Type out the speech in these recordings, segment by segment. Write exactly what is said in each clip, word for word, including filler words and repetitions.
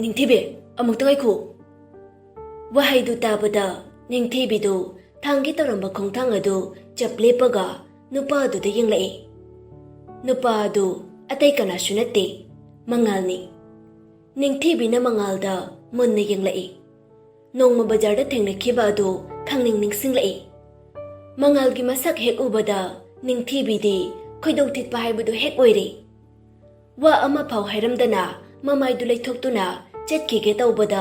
ꯅꯤꯡꯊꯤꯕꯤ, ꯑꯃꯨꯛꯇ ꯉꯥꯏꯈꯣ꯫ ꯋꯥꯍꯩꯗꯨ ꯇꯥꯕꯗ ꯅꯤꯡꯊꯤꯕꯤꯗꯨ ꯊꯥꯡꯒꯦ ꯇꯧꯔꯝꯕ ꯈꯣꯡꯊꯥꯡ ꯑꯗꯨ ꯆꯞ ꯂꯦꯞꯄꯒ ꯅꯨꯄꯥ ꯑꯗꯨꯗ ꯌꯦꯡꯂꯛꯏ꯫ ꯅꯨꯄꯥ ꯑꯗꯨ ꯑꯇꯩ ꯀꯅꯥꯁꯨ ꯅꯠꯇꯦ, ꯃꯉꯥꯜꯅꯤ꯫ ꯅꯤꯡꯊꯤꯕꯤꯅ ꯃꯉꯥꯜꯗ ꯃꯨꯟꯅ ꯌꯦꯡꯂꯛꯏ꯫ ꯅꯣꯡꯃ ꯕꯖꯥꯔꯗ ꯊꯦꯡꯅꯈꯤꯕ ꯑꯗꯨ ꯈꯪꯅꯤꯡ ꯅꯤꯡꯁꯤꯡꯂꯛꯏ꯫ ꯃꯉꯥꯜꯒꯤ ꯃꯁꯛ ꯍꯦꯛ ꯎꯕꯗ ꯅꯤꯡꯊꯤꯕꯤꯗꯤ ꯈꯣꯏꯗꯧ ꯊꯤꯠꯄ ꯍꯥꯏꯕꯗꯨ ꯍꯦꯛ ꯑꯣꯏꯔꯦ꯫ ꯋꯥ ꯑꯃ ꯐꯥꯎ ꯍꯥꯏꯔꯝꯗꯅ ꯃꯃꯥꯏꯗꯨ ꯂꯩꯊꯣꯛꯇꯨꯅ ꯆꯠꯈꯤꯒꯦ ꯇꯧꯕꯗ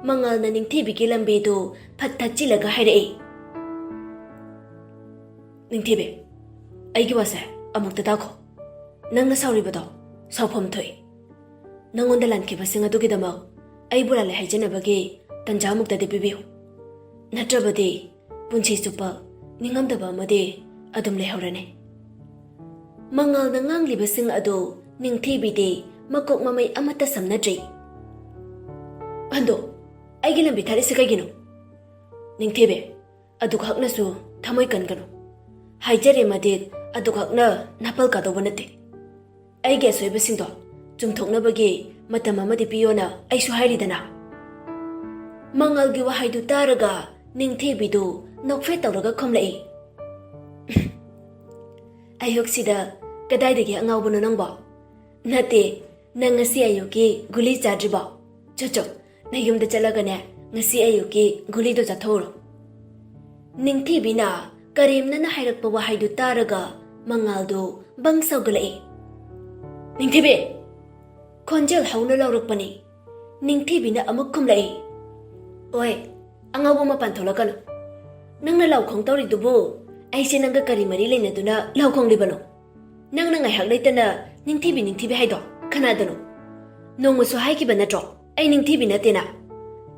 ꯃꯉꯥꯜꯅ ꯅꯤꯡꯊꯤꯕꯤꯒꯤ ꯂꯝꯕꯤꯗꯨ ꯐꯠ ꯊꯠꯆꯤꯜꯂꯒ ꯍꯥꯏꯔꯛꯏ꯫ ꯅꯤꯡꯊꯤꯕꯤ, ꯑꯩꯒꯤ ꯋꯥꯁꯦ ꯑꯃꯨꯛꯇ ꯇꯥꯈꯣ꯫ ꯅꯪꯅ ꯁꯥꯎꯔꯤꯕꯗꯣ ꯁꯥꯎꯐꯝ ꯊꯣꯛꯏ꯫ ꯅꯪꯉꯣꯟꯗ ꯂꯥꯟꯈꯤꯕꯁꯤꯡ ꯑꯗꯨꯒꯤꯗꯃꯛ ꯑꯩꯕꯨ ꯂꯥꯜꯂꯦ ꯍꯥꯏꯖꯅꯕꯒꯤ ꯇꯟꯖꯥ ꯑꯃꯨꯛꯇꯗꯤ ꯄꯤꯕꯤꯌꯨ꯫ ꯅꯠꯇ꯭ꯔꯕꯗꯤ ꯄꯨꯟꯁꯤ ꯆꯨꯞꯄ ꯅꯤꯡꯉꯝꯗꯕ ꯑꯃꯗꯤ ꯑꯗꯨꯝ ꯂꯩꯍꯧꯔꯅꯤ꯫ ꯃꯉꯥꯜꯅ ꯉꯥꯡꯂꯤꯕꯁꯤꯡ ꯑꯗꯨ ꯅꯤꯡꯊꯤꯕꯤꯗꯤ ꯃꯀꯣꯛ ꯃꯃꯩ ꯑꯃꯠꯇ ꯁꯝꯅꯗ꯭ꯔꯤ꯫ ꯍꯟꯗꯣ, ꯑꯩꯒꯤ ꯂꯝꯕꯤ ꯊꯥꯔꯤꯁꯤ ꯀꯩꯒꯤꯅꯣ? ꯅꯤꯡꯊꯤꯕꯤ, ꯑꯗꯨꯈꯛꯅꯁꯨ ꯊꯃꯣꯏ ꯀꯟꯒꯅꯨ꯫ ꯍꯥꯏꯖꯔꯦ ꯃꯗꯤꯠ, ꯑꯗꯨꯈꯛꯅ ꯅꯥꯄꯜ ꯀꯥꯗꯧꯕ ꯅꯠꯇꯦ꯫ ꯑꯩꯒꯤ ꯑꯁꯣꯏꯕꯁꯤꯡꯗꯣ ꯆꯨꯝꯊꯣꯛꯅꯕꯒꯤ ꯃꯇꯝ ꯑꯃꯗꯤ ꯄꯤꯌꯣꯅ ꯑꯩꯁꯨ ꯍꯥꯏꯔꯤꯗꯅ꯫ ꯃꯉꯥꯜꯒꯤ ꯋꯥꯍꯩꯗꯨ ꯇꯥꯔꯒ ꯅꯤꯡꯊꯤꯕꯤꯗꯨ ꯅꯣꯛꯐꯦꯠ ꯇꯧꯔꯒ ꯈꯨꯝꯂꯛꯏ꯫ ꯑꯌꯨꯛꯁꯤꯗ ꯀꯗꯥꯏꯗꯒꯤ ꯑꯉꯥꯎꯕꯅꯣ ꯅꯪꯕꯣ? ꯅꯠꯇꯦ, ꯅꯪ ꯉꯁꯤ ꯑꯌꯨꯛꯀꯤ ꯒꯨꯂꯤ ꯆꯥꯗ꯭ꯔꯤꯕꯣ? ꯆꯣ ꯆꯣ, ꯅꯌꯨꯝꯗ ꯆꯠꯂꯒꯅꯦ, ꯉꯁꯤ ꯑꯌꯨꯛꯀꯤ ꯒꯨꯂꯤꯗꯣ ꯆꯥꯊꯣꯛꯎꯔꯣ꯫ ꯅꯤꯡꯊꯤꯕꯤꯅ ꯀꯔꯦꯝꯅꯅ ꯍꯥꯏꯔꯛꯄ ꯋꯥꯍꯩꯗꯨ ꯇꯥꯔꯒ ꯃꯉꯥꯜꯗꯨ ꯕꯪ ꯁꯧꯒꯠꯂꯛꯏ꯫ ꯅꯤꯡꯊꯤꯕꯤ! ꯈꯣꯟꯖꯦꯜ ꯍꯧꯅ ꯂꯥꯎꯔꯛꯄꯅꯤ꯫ ꯅꯤꯡꯊꯤꯕꯤꯅ ꯑꯃꯨꯛ ꯈꯨꯝꯂꯛꯏ꯫ ꯑꯣꯏ, ꯑꯉꯥꯎꯕ ꯃꯄꯥꯟ ꯊꯣꯛꯂꯛꯀꯅꯨ꯫ ꯅꯪꯅ ꯂꯥꯎꯈꯣꯡ ꯇꯧꯔꯤꯗꯨꯕꯨ ꯑꯩꯁꯦ ꯅꯪꯒ ꯀꯔꯤ ꯃꯔꯤ ꯂꯩꯅꯗꯨꯅ ꯂꯥꯎꯈꯣꯡꯂꯤꯕꯅꯣ? ꯅꯪꯅ ꯉꯥꯏꯍꯥꯛ ꯂꯩꯇꯅ ꯅꯤꯡꯊꯤꯕꯤ, ꯅꯤꯡꯊꯤꯕꯤ ꯍꯥꯏꯗꯣ ꯀꯅꯥꯗꯅꯣ? ꯅꯣꯡꯃꯁꯨ ꯍꯥꯏꯈꯤꯕ ꯅꯠꯇ꯭ꯔꯣ ꯑꯩ ꯅꯤꯡꯊꯤꯕꯤ ꯅꯠꯇꯦꯅ?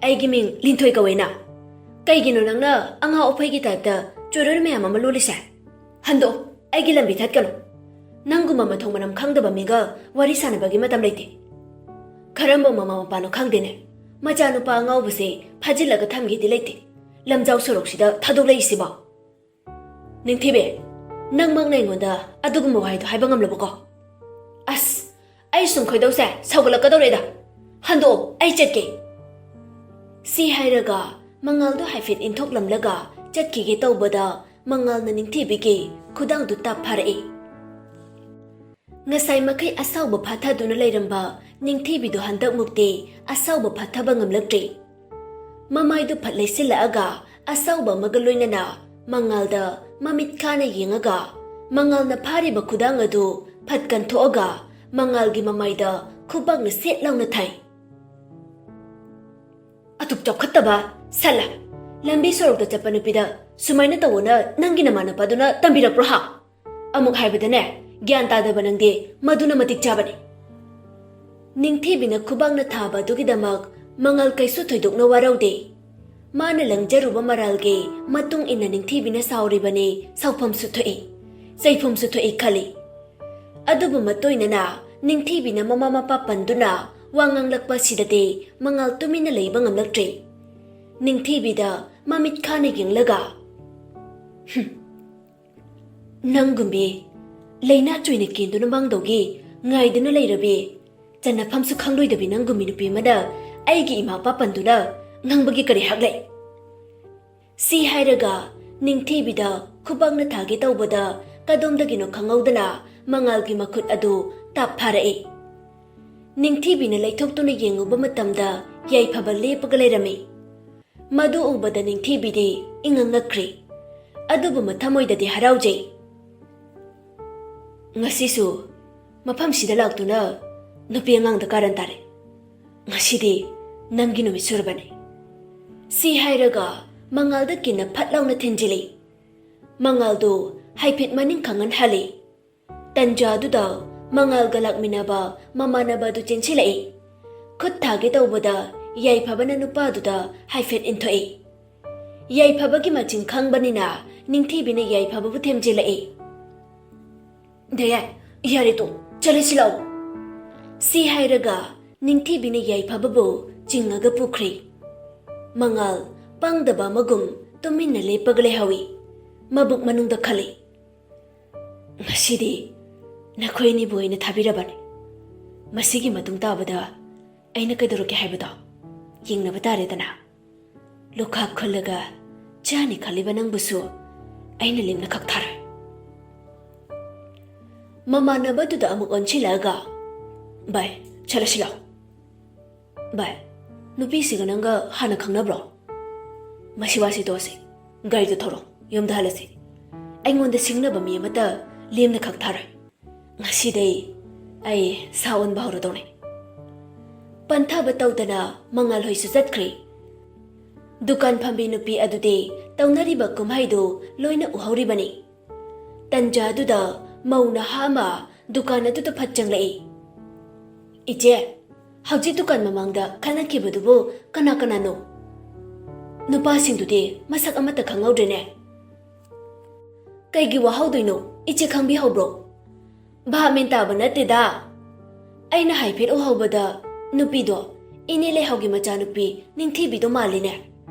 ꯑꯩꯒꯤ ꯃꯤꯡ ꯂꯤꯟꯊꯣꯏ ꯀꯧꯋꯦꯅ꯫ ꯀꯩꯒꯤꯅꯣ ꯅꯪꯅ ꯑꯉꯥꯎ ꯑꯐꯩꯒꯤ ꯇꯥꯏꯞꯇ ꯆꯣꯏꯔꯣꯜ ꯃꯌꯥꯝ ꯑꯃ ꯂꯣꯜꯂꯤꯁꯦ? ꯍꯟꯗꯣ, ꯑꯩꯒꯤ ꯂꯝꯕꯤ ꯊꯠꯀꯅꯨ꯫ ꯅꯪꯒꯨꯝꯕ ꯃꯊꯣꯡ ꯃꯔꯝ ꯈꯪꯗꯕ ꯃꯤꯒ ꯋꯥꯔꯤ ꯁꯥꯟꯅꯕꯒꯤ ꯃꯇꯝ ꯂꯩꯇꯦ꯫ ꯀꯔꯝꯕ ꯃꯃꯥ ꯃꯄꯥꯅꯣ ꯈꯪꯗꯦꯅꯦ, ꯃꯆꯥꯅꯨꯄꯥ ꯑꯉꯥꯎꯕꯁꯦ ꯐꯥꯖꯤꯜꯂꯒ ꯊꯝꯒꯦꯗꯤ ꯂꯩꯇꯦ, ꯂꯝꯖꯥꯎ ꯁꯣꯔꯣꯛꯁꯤꯗ ꯊꯥꯗꯣꯛꯂꯛꯏꯁꯤꯕꯣ꯫ ꯅꯤꯡꯊꯤꯕꯤ, ꯅꯪꯃꯛꯅ ꯑꯩꯉꯣꯟꯗ ꯑꯗꯨꯒꯨꯝꯕ ꯋꯥꯍꯩꯗꯣ ꯍꯥꯏꯕ ꯉꯝꯂꯕꯀꯣ? ꯑꯁ, ꯑꯩ ꯁꯨꯝ ꯈꯣꯏꯗꯧꯁꯦ ꯁꯧꯒꯠꯂꯛꯀꯗꯧꯔꯦꯗ꯫ "ꯍꯟꯗꯣꯛꯑꯣ, ꯑꯩ ꯆꯠꯀꯦ!" ꯁꯤ ꯍꯥꯏꯔꯒ ꯃꯉꯥꯜꯗꯣ ꯍꯥꯏꯐꯦꯠ ꯏꯟꯊꯣꯛꯂꯝꯂꯒ ꯆꯠꯈꯤꯒꯦ ꯇꯧꯕꯗ, ꯃꯉꯥꯜꯅ ꯅꯤꯡꯊꯤꯕꯤꯒꯤ ꯈꯨꯗꯥꯡꯗꯨ ꯇꯥꯞ ꯐꯥꯔꯛꯏ꯫ ꯉꯁꯥꯏ ꯃꯈꯩ ꯑꯁꯥꯎꯕ ꯐꯥꯊꯗꯨꯅ ꯂꯩꯔꯝꯕ ꯅꯤꯡꯊꯤꯕꯤꯗꯨ ꯍꯟꯗꯛꯃꯨꯛꯇꯤ ꯑꯁꯥꯎꯕ ꯐꯥꯊꯕ ꯉꯝꯂꯛꯇ꯭ꯔꯦ꯫ ꯃꯃꯥꯏꯗꯨ ꯐꯠ ꯂꯩꯁꯤꯜꯂꯛꯑꯒ ꯑꯁꯥꯎꯕ ꯑꯃꯒ ꯂꯣꯏꯅꯅ ꯃꯉꯥꯜꯗ ꯃꯃꯤꯠ ꯈꯥꯅ ꯌꯦꯡꯉꯒ, ꯃꯉꯥꯜꯅ ꯐꯥꯔꯤꯕ ꯈꯨꯗꯥꯡ ꯑꯗꯨ ꯐꯠ ꯀꯟꯊꯣꯛꯑꯒ ꯃꯉꯥꯜꯒꯤ ꯃꯃꯥꯏꯗ ꯈꯨꯕꯥꯛꯅ ꯁꯦꯠ ꯂꯥꯎꯅ ꯊꯥꯏ꯫ "ꯑꯗꯨꯛ ꯆꯥꯎꯈꯠꯇꯕ ꯁꯜꯂꯥ! ꯂꯝꯕꯤ ꯁꯣꯔꯣꯛꯇ ꯆꯠꯄ ꯅꯨꯄꯤꯗ ꯁꯨꯃꯥꯏꯅ ꯇꯧꯑꯣꯅ ꯅꯪꯒꯤ ꯅꯃꯥꯟꯅꯕꯗꯨꯅ ꯇꯝꯕꯤꯔꯛꯄ꯭ꯔꯣ ꯍꯥ? ꯑꯃꯨꯛ ꯍꯥꯏꯕꯗꯅꯦ, ꯒ꯭ꯌꯥꯟ ꯇꯥꯗꯕ ꯅꯪꯗꯤ ꯃꯗꯨꯅ ꯃꯇꯤꯛ ꯆꯥꯕꯅꯤ!" ꯅꯤꯡꯊꯤꯕꯤꯅ ꯈꯨꯕꯥꯛꯅ ꯊꯥꯕ ꯑꯗꯨꯒꯤꯗꯃꯛ ꯃꯉꯥꯜ ꯀꯩꯁꯨ ꯊꯣꯏꯗꯣꯛꯅ ꯋꯥꯔꯧꯗꯦ꯫ ꯃꯥꯅ ꯂꯪꯖꯔꯨꯕ ꯃꯔꯥꯜꯒꯤ ꯃꯇꯨꯡ ꯏꯟꯅ ꯅꯤꯡꯊꯤꯕꯤꯅ ꯁꯥꯎꯔꯤꯕꯅꯤ, ꯁꯥꯎꯐꯝꯁꯨ ꯊꯣꯛꯏ, ꯆꯩꯐꯝꯁꯨ ꯊꯣꯛꯏ ꯈꯜꯂꯤ꯫ ꯑꯗꯨꯕꯨ ꯃꯇꯣꯏꯅꯅ ꯅꯤꯡꯊꯤꯕꯤꯅ ꯃꯃꯥ ꯃꯄꯥ ꯄꯟꯗꯨꯅ ꯋꯥ ꯉꯥꯡꯂꯛꯄ ꯑꯁꯤꯗꯗꯤ ꯃꯉꯥꯜ ꯇꯨꯃꯤꯟꯅ ꯂꯩꯕ ꯉꯝꯂꯛꯇ꯭ꯔꯦ꯫ ꯅꯤꯡꯊꯤꯕꯤꯗ ꯃꯃꯤꯠ ꯈꯥꯅ ꯌꯦꯡꯂꯒ, "ꯍꯨꯝ, ꯅꯪꯒꯨꯝꯕꯤ ꯂꯩꯅꯥ ꯆꯣꯏꯅ ꯀꯦꯟꯗꯨꯅ ꯃꯥꯡꯗꯧꯒꯤ ꯉꯥꯏꯗꯨꯅ ꯂꯩꯔꯕꯤ, ꯆꯟꯅꯐꯝꯁꯨ ꯈꯪꯂꯣꯏꯗꯕꯤ ꯅꯪꯒꯨꯝꯕꯤ ꯅꯨꯄꯤ ꯑꯃꯗ ꯑꯩꯒꯤ ꯏꯃꯥ ꯏꯄꯥ ꯄꯟꯗꯨꯅ ꯉꯥꯡꯕꯒꯤ ꯀꯔꯤ ꯍꯛ ꯂꯩ?" ꯁꯤ ꯍꯥꯏꯔꯒ ꯅꯤꯡꯊꯤꯕꯤꯗ ꯈꯨꯕꯥꯛꯅ ꯊꯥꯒꯦ ꯇꯧꯕꯗ, ꯀꯗꯣꯝꯗꯒꯤꯅꯣ ꯈꯪꯍꯧꯗꯅ ꯃꯉꯥꯜꯒꯤ ꯃꯈꯨꯠ ꯑꯗꯨ ꯇꯥꯞ ꯐꯥꯔꯛꯏ꯫ ꯅꯤꯡꯊꯤꯕꯤꯅ ꯂꯩꯊꯣꯛꯇꯨꯅ ꯌꯦꯡꯉꯨꯕ ꯃꯇꯝꯗ, ꯌꯥꯏꯐꯕ ꯂꯦꯞꯄꯒ ꯂꯩꯔꯝꯃꯤ꯫ ꯃꯗꯨ ꯎꯕꯗ ꯅꯤꯡꯊꯤꯕꯤꯗꯤ ꯏꯉꯛ ꯉꯛꯈ꯭ꯔꯦ, ꯑꯗꯨꯕꯨ ꯃꯊꯃꯣꯏꯗꯗꯤ ꯍꯔꯥꯎꯖꯩ꯫ "ꯉꯁꯤꯁꯨ ꯃꯐꯝꯁꯤꯗ ꯂꯥꯛꯇꯨꯅ ꯅꯨꯄꯤ ꯑꯉꯥꯡꯗ ꯀꯥꯔꯟ ꯇꯥꯔꯦ꯫ ꯉꯁꯤꯗꯤ ꯅꯪꯒꯤ ꯅꯨꯃꯤꯠ ꯁꯨꯔꯕꯅꯤ꯫" ꯁꯤ ꯍꯥꯏꯔꯒ ꯃꯉꯥꯜꯗ ꯀꯤꯟꯅ ꯐꯠ ꯂꯥꯎꯅ ꯊꯤꯟꯖꯤꯜꯂꯤ꯫ ꯃꯉꯥꯜꯗꯨ ꯍꯥꯏꯐꯦꯠ ꯃꯅꯤꯡ ꯈꯪꯍꯟ ꯍꯜꯂꯤ꯫ ꯇꯟꯖꯥꯗꯨꯗ ꯃꯉꯥꯜꯒ ꯂꯥꯛꯃꯤꯟꯅꯕ ꯃꯃꯥꯟꯅꯕ ꯑꯗꯨ ꯆꯦꯟꯁꯤꯜꯂꯛꯏ꯫ ꯈꯨꯠ ꯊꯥꯒꯦ ꯇꯧꯕꯗ ꯌꯥꯏꯐꯕꯅ ꯅꯨꯄꯥꯗꯨꯗ ꯍꯥꯏꯐꯦꯠ ꯏꯟꯊꯣꯛꯏ꯫ ꯌꯥꯏꯐꯕꯒꯤ ꯃꯆꯤꯟ ꯈꯪꯕꯅꯤꯅ ꯅꯤꯡꯊꯤꯕꯤꯅ ꯌꯥꯏꯐꯕꯕꯨ ꯊꯦꯝꯖꯤꯜꯂꯛꯏ꯫ "ꯗꯌꯥ, ꯌꯥꯔꯦ ꯇꯣ, ꯆꯠꯂꯁꯤ ꯂꯥꯛꯑꯣ꯫" ꯁꯤ ꯍꯥꯏꯔꯒ ꯅꯤꯡꯊꯤꯕꯤꯅ ꯌꯥꯏꯐꯕꯕꯨ ꯆꯤꯡꯉꯒ ꯄꯨꯈ꯭ꯔꯦ꯫ ꯃꯉꯥꯜ ꯄꯥꯡꯗꯕ ꯑꯃꯒꯨꯝ ꯇꯨꯃꯤꯟꯅ ꯂꯦꯞꯄꯒ ꯂꯩꯍꯧꯏ꯫ ꯃꯕꯨꯛ ꯃꯅꯨꯡꯗ ꯈꯜꯂꯤ, "ꯉꯁꯤꯗꯤ ꯅꯈꯣꯏ ꯑꯅꯤꯕꯨ ꯑꯩꯅ ꯊꯥꯕꯤꯔꯕꯅꯤ꯫ ꯃꯁꯤꯒꯤ ꯃꯇꯨꯡ ꯇꯥꯕꯗ ꯑꯩꯅ ꯀꯩꯗꯧꯔꯛꯀꯦ ꯍꯥꯏꯕꯗꯣ ꯌꯦꯡꯅꯕ ꯇꯥꯔꯦꯗꯅ꯫ ꯂꯨꯈꯥꯛ ꯈꯨꯜꯂꯒ ꯆꯥꯅꯤ ꯈꯜꯂꯤꯕ ꯅꯪꯕꯨꯁꯨ ꯑꯩꯅ ꯂꯦꯝꯅ ꯈꯛ ꯊꯥꯔꯣꯏ꯫ ꯃꯃꯥꯟꯅꯕꯗꯨꯗ ꯑꯃꯨꯛ ꯑꯣꯟꯁꯤꯜꯂꯛꯑꯒ, "ꯚꯥꯏ, ꯆꯠꯂꯁꯤ ꯂꯥꯎ꯫ ꯚꯥꯏ, ꯅꯨꯄꯤꯁꯤꯒ ꯅꯪꯒ ꯍꯥꯟꯅ ꯈꯪꯅꯕ꯭ꯔꯣ? ꯃꯁꯤ ꯋꯥꯁꯤ ꯇꯣꯛꯑꯁꯤ꯫ ꯒꯥꯔꯤꯗꯨ ꯊꯧꯔꯣ, ꯌꯨꯝꯗ ꯍꯜꯂꯁꯤ꯫ ꯑꯩꯉꯣꯟꯗ ꯁꯤꯡꯅꯕ ꯃꯤ ꯑꯃꯠꯇ ꯂꯦꯝꯅ ꯈꯛ ꯊꯥꯔꯣꯏ꯫ ꯉꯁꯤꯗꯩ ꯑꯩ ꯁꯥ ꯑꯣꯟꯕ ꯍꯧꯔꯗꯧꯅꯤ꯫" ꯄꯟꯊꯕ ꯇꯧꯗꯅ ꯃꯉꯥꯜꯍꯣꯏꯁꯨ ꯆꯠꯈ꯭ꯔꯦ꯫ ꯗꯨꯀꯥꯟ ꯐꯝꯕꯤ ꯅꯨꯄꯤ ꯑꯗꯨꯗꯤ ꯇꯧꯅꯔꯤꯕ ꯀꯨꯝꯍꯩꯗꯨ ꯂꯣꯏꯅ ꯎꯍꯧꯔꯤꯕꯅꯤ꯫ ꯇꯟꯖꯥꯗꯨꯗ ꯃꯧ ꯅꯍꯥ ꯑꯃ ꯗꯨꯀꯥꯟ ꯑꯗꯨꯗ ꯐꯠ ꯆꯪꯂꯛꯏ꯫ "ꯏꯆꯦ, ꯍꯧꯖꯤꯛ ꯗꯨꯀꯥꯟ ꯃꯃꯥꯡꯗ ꯈꯠꯅꯈꯤꯕꯗꯨꯕꯨ ꯀꯅꯥ ꯀꯅꯥꯅꯣ? ꯅꯨꯄꯥꯁꯤꯡꯗꯨꯗꯤ ꯃꯁꯛ ꯑꯃꯠꯇ ꯈꯪꯍꯧꯗ꯭ꯔꯦꯅꯦ꯫" "ꯀꯩꯒꯤ ꯋꯥꯍꯧꯗꯣꯏꯅꯣ? ꯏꯆꯦ ꯈꯪꯕꯤꯍꯧꯕ꯭ꯔꯣ?" "ꯚꯥꯞ ꯃꯦꯟ ꯇꯥꯕ ꯅꯠꯇꯦꯗ꯫ ꯑꯩꯅ ꯍꯥꯏꯐꯦꯠ ꯎꯍꯧꯕꯗ ꯅꯨꯄꯤꯗꯣ ꯏꯅꯦ ꯂꯩꯍꯥꯎꯒꯤ ꯃꯆꯥꯅꯨꯄꯤ ꯅꯤꯡꯊꯤꯕꯤꯗꯣ ꯃꯥꯜꯂꯤꯅꯦ꯫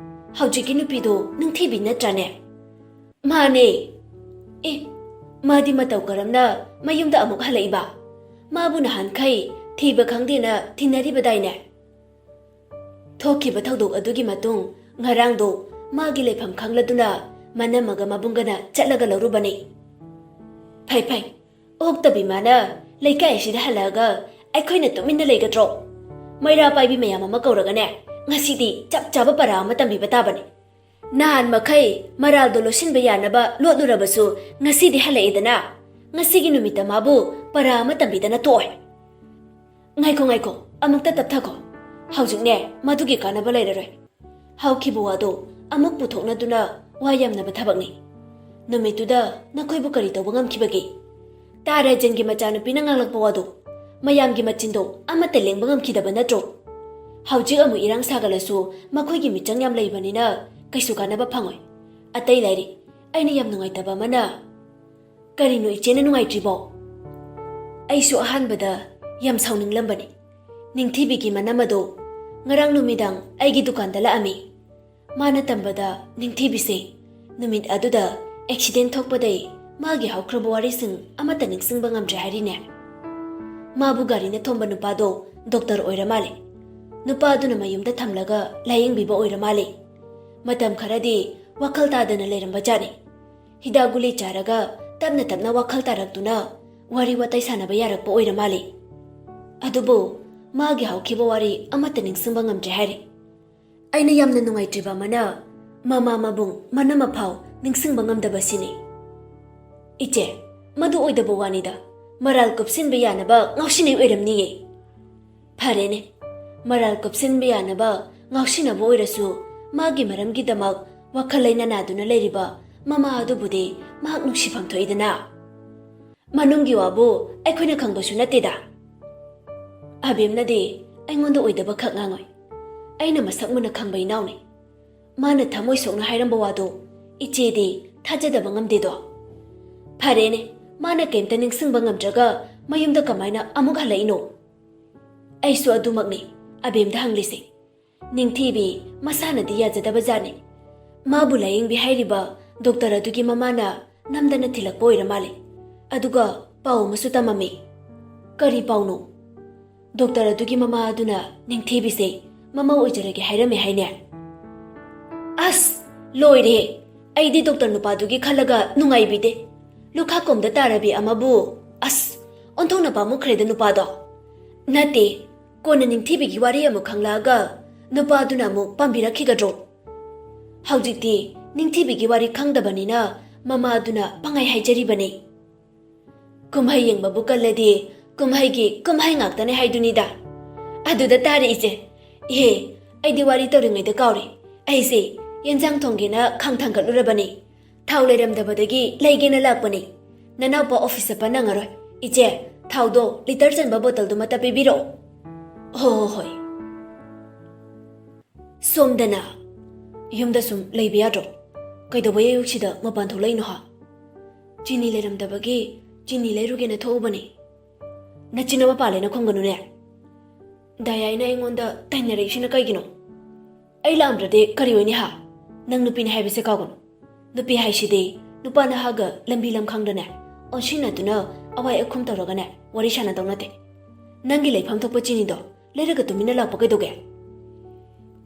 ꯍꯧꯖꯤꯛꯀꯤ ꯅꯨꯄꯤꯗꯣ ꯅꯤꯡꯊꯤꯕꯤ ꯅꯠꯇ꯭ꯔꯥꯅꯦ?" "ꯃꯥꯅꯦ꯫ ꯑꯦ, ꯃꯥꯗꯤ ꯃꯇꯧ ꯀꯔꯝꯅ ꯃꯌꯨꯝꯗ ꯑꯃꯨꯛ ꯍꯜꯂꯛꯏꯕ? ꯃꯥꯕꯨ ꯅꯍꯥꯟꯈꯩ ꯊꯤꯕ ꯈꯪꯗꯦꯅ ꯊꯤꯅꯔꯤꯕꯗꯥꯏꯅꯦ?" ꯊꯣꯛꯈꯤꯕ ꯊꯧꯗꯣꯛ ꯑꯗꯨꯒꯤ ꯃꯇꯨꯡ ꯉꯔꯥꯡꯗꯣ ꯃꯥꯒꯤ ꯂꯩꯐꯝ ꯈꯪꯂꯗꯨꯅ ꯃꯅꯝꯃꯒ ꯃꯕꯨꯡꯒꯅ ꯆꯠꯂꯒ ꯂꯧꯔꯨꯕꯅꯤ꯫ "ꯐꯩ, ꯐꯩ꯫ ꯑꯣꯛꯇꯕꯤ ꯃꯥꯅ ꯂꯩꯀꯥꯏ ꯑꯁꯤꯗ ꯍꯜꯂꯛꯑꯒ ꯑꯩꯈꯣꯏꯅ ꯇꯨꯃꯤꯟꯅ ꯂꯩꯒꯗ꯭ꯔꯣ? ꯃꯩꯔꯥ ꯄꯥꯏꯕꯤ ꯃꯌꯥꯝ ꯑꯃ ꯀꯧꯔꯒꯅꯦ, ꯉꯁꯤꯗꯤ ꯆꯞ ꯆꯥꯕ ꯄꯔꯥ ꯑꯃ ꯇꯝꯕꯤꯕ ꯇꯥꯕꯅꯤ꯫ ꯅꯍꯥꯟ ꯃꯈꯩ ꯃꯔꯥꯜꯗꯣ ꯂꯣꯠꯁꯤꯟꯕ ꯌꯥꯅꯕ ꯂꯣꯠꯂꯨꯔꯕꯁꯨ, ꯉꯁꯤꯗꯤ ꯍꯜꯂꯛꯑꯦꯗꯅ꯫ ꯉꯁꯤꯒꯤ ꯅꯨꯃꯤꯠꯇ ꯃꯥꯕꯨ ꯄꯔꯥ ꯑꯃ ꯇꯝꯕꯤꯗꯅ ꯇꯣꯛꯑꯣꯏ꯫" "ꯉꯥꯏꯈꯣ, ꯉꯥꯏꯈꯣ, ꯑꯃꯨꯛꯇ ꯇꯞꯊꯈꯣ꯫ ꯍꯧꯖꯤꯛꯅꯦ ꯃꯗꯨꯒꯤ ꯀꯥꯟꯅꯕ ꯂꯩꯔꯔꯣꯏ꯫ ꯍꯧꯈꯤꯕ ꯋꯥꯗꯣ ꯑꯃꯨꯛ ꯄꯨꯊꯣꯛꯅꯗꯨꯅ ꯋꯥ ꯌꯥꯝꯅꯕ ꯊꯕꯛꯅꯤ꯫ ꯅꯨꯃꯤꯠꯇꯨꯗ ꯅꯈꯣꯏꯕꯨ ꯀꯔꯤ ꯇꯧꯕ ꯉꯝꯈꯤꯕꯒꯦ? ꯇꯥ ꯔꯥꯖꯦꯟꯒꯤ ꯃꯆꯥꯅꯨꯄꯤꯅ ꯉꯥꯡꯂꯛꯄ ꯋꯥꯗꯣ ꯃꯌꯥꯝꯒꯤ ꯃꯆꯤꯟꯗꯣ ꯑꯃꯠꯇ ꯂꯦꯡꯕ ꯉꯝꯈꯤꯗꯕ ꯅꯠꯇ꯭ꯔꯣ? ꯍꯧꯖꯤꯛ ꯑꯃꯨꯛ ꯏꯔꯥꯡ ꯁꯥꯒꯠꯂꯁꯨ ꯃꯈꯣꯏꯒꯤ ꯃꯤꯆꯪ ꯌꯥꯝ ꯂꯩꯕꯅꯤꯅ ꯀꯩꯁꯨ ꯀꯥꯟꯅꯕ ꯐꯪꯉꯣꯏ꯫ ꯑꯇꯩ ꯂꯥꯏꯔꯤ, ꯑꯩꯅ ꯌꯥꯝ ꯅꯨꯡꯉꯥꯏꯇꯕ ꯑꯃꯅ..." "ꯀꯔꯤꯅꯣ ꯏꯆꯦꯅ ꯅꯨꯡꯉꯥꯏꯇ꯭ꯔꯤꯕꯣ?" "ꯑꯩꯁꯨ ꯑꯍꯥꯟꯕꯗ ꯌꯥꯝ ꯁꯥꯎꯅꯤꯡꯂꯝꯕꯅꯤ꯫ ꯅꯤꯡꯊꯤꯕꯤꯒꯤ ꯃꯅꯝ ꯑꯗꯣ ꯉꯔꯥꯡ ꯅꯨꯃꯤꯗꯥꯡ ꯑꯩꯒꯤ ꯗꯨꯀꯥꯟꯗ ꯂꯥꯛꯑꯝꯃꯤ꯫ ꯃꯥꯅ ꯇꯝꯕꯗ ꯅꯤꯡꯊꯤꯕꯤꯁꯦ ꯅꯨꯃꯤꯠ ꯑꯗꯨꯗ ꯑꯦꯛꯁꯤꯗꯦꯟ ꯊꯣꯛꯄꯗꯩ ꯃꯥꯒꯤ ꯍꯧꯈ꯭ꯔꯕ ꯋꯥꯔꯤꯁꯤꯡ ꯑꯃꯠꯇ ꯅꯤꯡꯁꯤꯡꯕ ꯉꯝꯗ꯭ꯔꯦ ꯍꯥꯏꯔꯤꯅꯦ꯫ ꯃꯥꯕꯨ ꯒꯥꯔꯤꯅ ꯊꯣꯝꯕ ꯅꯨꯄꯥꯗꯣ ꯗꯣꯛꯇꯔ ꯑꯣꯏꯔ ꯃꯥꯜꯂꯦ꯫ ꯅꯨꯄꯥꯗꯨꯅ ꯃꯌꯨꯝꯗ ꯊꯝꯂꯒ ꯂꯥꯌꯦꯡꯕꯤꯕ ꯑꯣꯏꯔ ꯃꯥꯜꯂꯤ꯫ ꯃꯇꯝ ꯈꯔꯗꯤ ꯋꯥꯈꯜ ꯇꯥꯗꯅ ꯂꯩꯔꯝꯕ ꯖꯥꯠꯅꯤ꯫ ꯍꯤꯗꯥꯛ ꯒꯨꯂꯤ ꯆꯥꯔꯒ ꯇꯞꯅ ꯇꯞꯅ ꯋꯥꯈꯜ ꯇꯥꯔꯛꯇꯨꯅ ꯋꯥꯔꯤ ꯋꯥꯇꯥꯏ ꯁꯥꯟꯅꯕ ꯌꯥꯔꯛꯄ ꯑꯣꯏꯔ ꯃꯥꯜꯂꯤ꯫ ꯑꯗꯨꯕꯨ ꯃꯥꯒꯤ ꯍꯧꯈꯤꯕ ꯋꯥꯔꯤ ꯑꯃꯠꯇ ꯅꯤꯡꯁꯤꯡꯕ ꯉꯝꯗ꯭ꯔꯦ ꯍꯥꯏꯔꯤ꯫ ꯑꯩꯅ ꯌꯥꯝꯅ ꯅꯨꯡꯉꯥꯏꯇ꯭ꯔꯤꯕ ꯑꯃꯅ, ꯃꯃꯥ ꯃꯕꯨꯡ ꯃꯅꯝ ꯃꯐꯥꯎ ꯅꯤꯡꯁꯤꯡꯕ ꯉꯝꯗꯕꯁꯤꯅꯤ꯫ ꯏꯆꯦ, ꯃꯗꯨ ꯑꯣꯏꯗꯕ ꯋꯥꯅꯤꯗ, ꯃꯔꯥꯜ ꯀꯨꯞꯁꯤꯟꯕ ꯌꯥꯅꯕ ꯉꯥꯎꯁꯤꯟꯅꯩ ꯑꯣꯏꯔꯝꯅꯤꯌꯦ꯫ ꯐꯔꯦꯅꯦ, ꯃꯔꯥꯜ ꯀꯨꯞꯁꯤꯟꯕ ꯌꯥꯅꯕ ꯉꯥꯎꯁꯤꯟꯅꯕ ꯑꯣꯏꯔꯁꯨ, ꯃꯥꯒꯤ ꯃꯔꯝꯒꯤꯗꯃꯛ ꯋꯥꯈꯜ ꯂꯩꯅ ꯅꯥꯗꯨꯅ ꯂꯩꯔꯤꯕ ꯃꯃꯥ ꯑꯗꯨꯕꯨꯗꯤ ꯃꯍꯥꯛ ꯅꯨꯡꯁꯤꯐꯝ ꯊꯣꯛꯏꯗꯅ꯫ ꯃꯅꯨꯡꯒꯤ ꯋꯥꯕꯨ ꯑꯩꯈꯣꯏꯅ ꯈꯪꯕꯁꯨ ꯅꯠꯇꯦꯗ꯫ ꯑꯕꯦꯝꯅꯗꯤ ꯑꯩꯉꯣꯟꯗ ꯑꯣꯏꯗꯕ ꯈꯛ ꯉꯥꯡꯉꯣꯏ꯫ ꯑꯩꯅ ꯃꯁꯛ ꯃꯨꯟꯅ ꯈꯪꯕ ꯏꯅꯥꯎꯅꯤ꯫ ꯃꯥꯅ ꯊꯃꯣꯏ ꯁꯣꯛꯅ ꯍꯥꯏꯔꯝꯕ ꯋꯥꯗꯣ ꯏꯆꯦꯗꯤ ꯊꯥꯖꯗꯕ ꯉꯝꯗꯦꯗꯣ꯫ ꯐꯔꯦꯅꯦ, ꯃꯥꯅ ꯀꯩꯝꯇ ꯅꯤꯡꯁꯤꯡꯕ ꯉꯝꯗ꯭ꯔꯒ ꯃꯌꯨꯝꯗ ꯀꯃꯥꯏꯅ ꯑꯃꯨꯛ ꯍꯜꯂꯛꯏꯅꯣ? ꯑꯩꯁꯨ ꯑꯗꯨꯃꯛꯅꯤ ꯑꯕꯦꯝꯗ ꯍꯪꯂꯤꯁꯦ꯫ ꯅꯤꯡꯊꯤꯕꯤ ꯃꯁꯥꯅꯗꯤ ꯌꯥꯖꯗꯕ ꯖꯥꯠꯅꯤ꯫ ꯃꯥꯕꯨ ꯂꯥꯌꯦꯡꯕꯤ ꯍꯥꯏꯔꯤꯕ ꯗꯣꯛꯇꯔ ꯑꯗꯨꯒꯤ ꯃꯃꯥꯅ ꯅꯝꯗꯅ ꯊꯤꯜꯂꯛꯄ ꯑꯣꯏꯔ ꯃꯥꯜꯂꯦ꯫ ꯑꯗꯨꯒ ꯄꯥꯎ ꯑꯃꯁꯨ ꯇꯝꯃꯝꯃꯤ꯫ ꯀꯔꯤ ꯄꯥꯎꯅꯣ? ꯗꯣꯛꯇꯔ ꯑꯗꯨꯒꯤ ꯃꯃꯥ ꯑꯗꯨꯅ ꯅꯤꯡꯊꯤꯕꯤꯁꯦ ꯃꯃꯧ ꯑꯣꯏꯖꯔꯒꯦ ꯍꯥꯏꯔꯝꯃꯦ ꯍꯥꯏꯅꯦ꯫ ꯑꯁ, ꯂꯣꯏꯔꯦ! ꯑꯩꯗꯤ ꯗꯣꯛꯇꯔ ꯅꯨꯄꯥꯗꯨꯒꯤ ꯈꯜꯂꯒ ꯅꯨꯡꯉꯥꯏꯕꯤꯗꯦ꯫ ꯂꯨꯈꯥ ꯀꯣꯝꯗ ꯇꯥꯔꯕꯤ ꯑꯃꯕꯨ, ꯑꯁ, ꯑꯣꯟꯊꯣꯛꯅ ꯄꯥꯝꯃꯨꯈ꯭ꯔꯦꯗ ꯅꯨꯄꯥꯗꯣ꯫ ꯅꯠꯇꯦ, ꯀꯣꯟꯅ ꯅꯤꯡꯊꯤꯕꯤꯒꯤ ꯋꯥꯔꯤ ꯑꯃꯨꯛ ꯈꯪꯂꯛꯑꯒ ꯅꯨꯄꯥꯗꯨꯅ ꯑꯃꯨꯛ ꯄꯥꯝꯕꯤꯔꯛꯈꯤꯒꯗ꯭ꯔꯣ? ꯍꯧꯖꯤꯛꯇꯤ ꯅꯤꯡꯊꯤꯕꯤꯒꯤ ꯋꯥꯔꯤ ꯈꯪꯗꯕꯅꯤꯅ ꯃꯃꯥꯗꯨꯅ ꯄꯪꯍꯥꯏ ꯍꯥꯏꯖꯔꯤꯕꯅꯤ꯫ ꯀꯨꯝꯍꯩ ꯌꯦꯡꯕꯕꯨ ꯀꯜꯂꯗꯤ ꯀꯨꯝꯍꯩꯒꯤ ꯀꯨꯝꯍꯩ ꯉꯥꯛꯇꯅꯦ ꯍꯥꯏꯗꯨꯅꯤꯗ꯫ ꯑꯗꯨꯗ ꯇꯥꯔꯦ ꯏꯆꯦ꯫ ꯏꯍꯦ, ꯑꯩꯗꯤ ꯋꯥꯔꯤ ꯇꯧꯔꯤꯉꯩꯗ ꯀꯥꯎꯔꯦ꯫ ꯑꯩꯁꯦ ꯌꯦꯟꯁꯥꯡ ꯊꯣꯡꯒꯦꯅ ꯈꯥꯡ ꯊꯥꯡꯒꯠꯂꯨꯔꯕꯅꯤ꯫ ꯊꯥꯎ ꯂꯩꯔꯝꯗꯕꯗꯒꯤ ꯂꯩꯒꯦꯅ ꯂꯥꯛꯄꯅꯤ꯫ ꯅꯅꯥꯎꯄꯥ ꯑꯣꯐꯤꯁ ꯆꯠꯄ ꯅꯪꯉꯔꯣꯏ꯫ ꯏꯆꯦ, ꯊꯥꯎꯗꯣ ꯂꯤꯇꯔ ꯆꯟꯕ ꯕꯣꯇꯜꯗꯨꯃꯇ ꯄꯤꯕꯤꯔꯛꯑꯣ꯫ ꯍꯣ ꯍꯣ ꯍꯣꯏ꯫ ꯁꯣꯝꯗꯅ ꯌꯨꯝꯗ ꯁꯨꯝ ꯂꯩꯕ ꯌꯥꯗ꯭ꯔꯣ? ꯀꯩꯗꯧꯕꯩ ꯑꯌꯨꯛꯁꯤꯗ ꯃꯄꯥꯟ ꯊꯣꯛꯂꯛꯏꯅꯣ ꯍꯥ? ꯆꯤꯅꯤ ꯂꯩꯔꯝꯗꯕꯒꯤ ꯆꯤꯅꯤ ꯂꯩꯔꯨꯒꯦꯅ ꯊꯣꯛꯎꯕꯅꯤ꯫ ꯅꯆꯤꯟ ꯑꯃ ꯄꯥꯜꯂꯦꯅ ꯈꯨꯝꯒꯅꯨꯅꯦ꯫ ꯗꯥꯌꯥꯏꯅ ꯑꯩꯉꯣꯟꯗ ꯇꯥꯏꯅꯔꯛꯏꯁꯤꯅ ꯀꯩꯒꯤꯅꯣ? ꯑꯩ ꯂꯥꯛꯑꯝꯗ꯭ꯔꯗꯤ ꯀꯔꯤ ꯑꯣꯏꯅꯤ ꯍꯥ? ꯅꯪ ꯅꯨꯄꯤꯅꯤ ꯍꯥꯏꯕꯁꯦ ꯀꯥꯎꯒꯅꯨ꯫ ꯅꯨꯄꯤ ꯍꯥꯏꯁꯤꯗꯤ ꯅꯨꯄꯥ ꯅꯍꯥꯒ ꯂꯝꯕꯤ ꯂꯝꯈꯥꯡꯗꯅꯦ ꯑꯣꯟꯁꯤꯟꯅꯗꯨꯅ ꯑꯋꯥꯏ ꯑꯈꯨꯝ ꯇꯧꯔꯒꯅꯦ ꯋꯥꯔꯤ ꯁꯥꯟꯅꯗꯧ ꯅꯠꯇꯦ꯫ ꯅꯪꯒꯤ ꯂꯩꯐꯝ ꯊꯣꯛꯄ ꯆꯤꯅꯤꯗꯣ ꯂꯩꯔꯒ ꯇꯨꯃꯤꯟꯅ ꯂꯥꯛꯄ ꯀꯩꯗꯧꯒꯦ?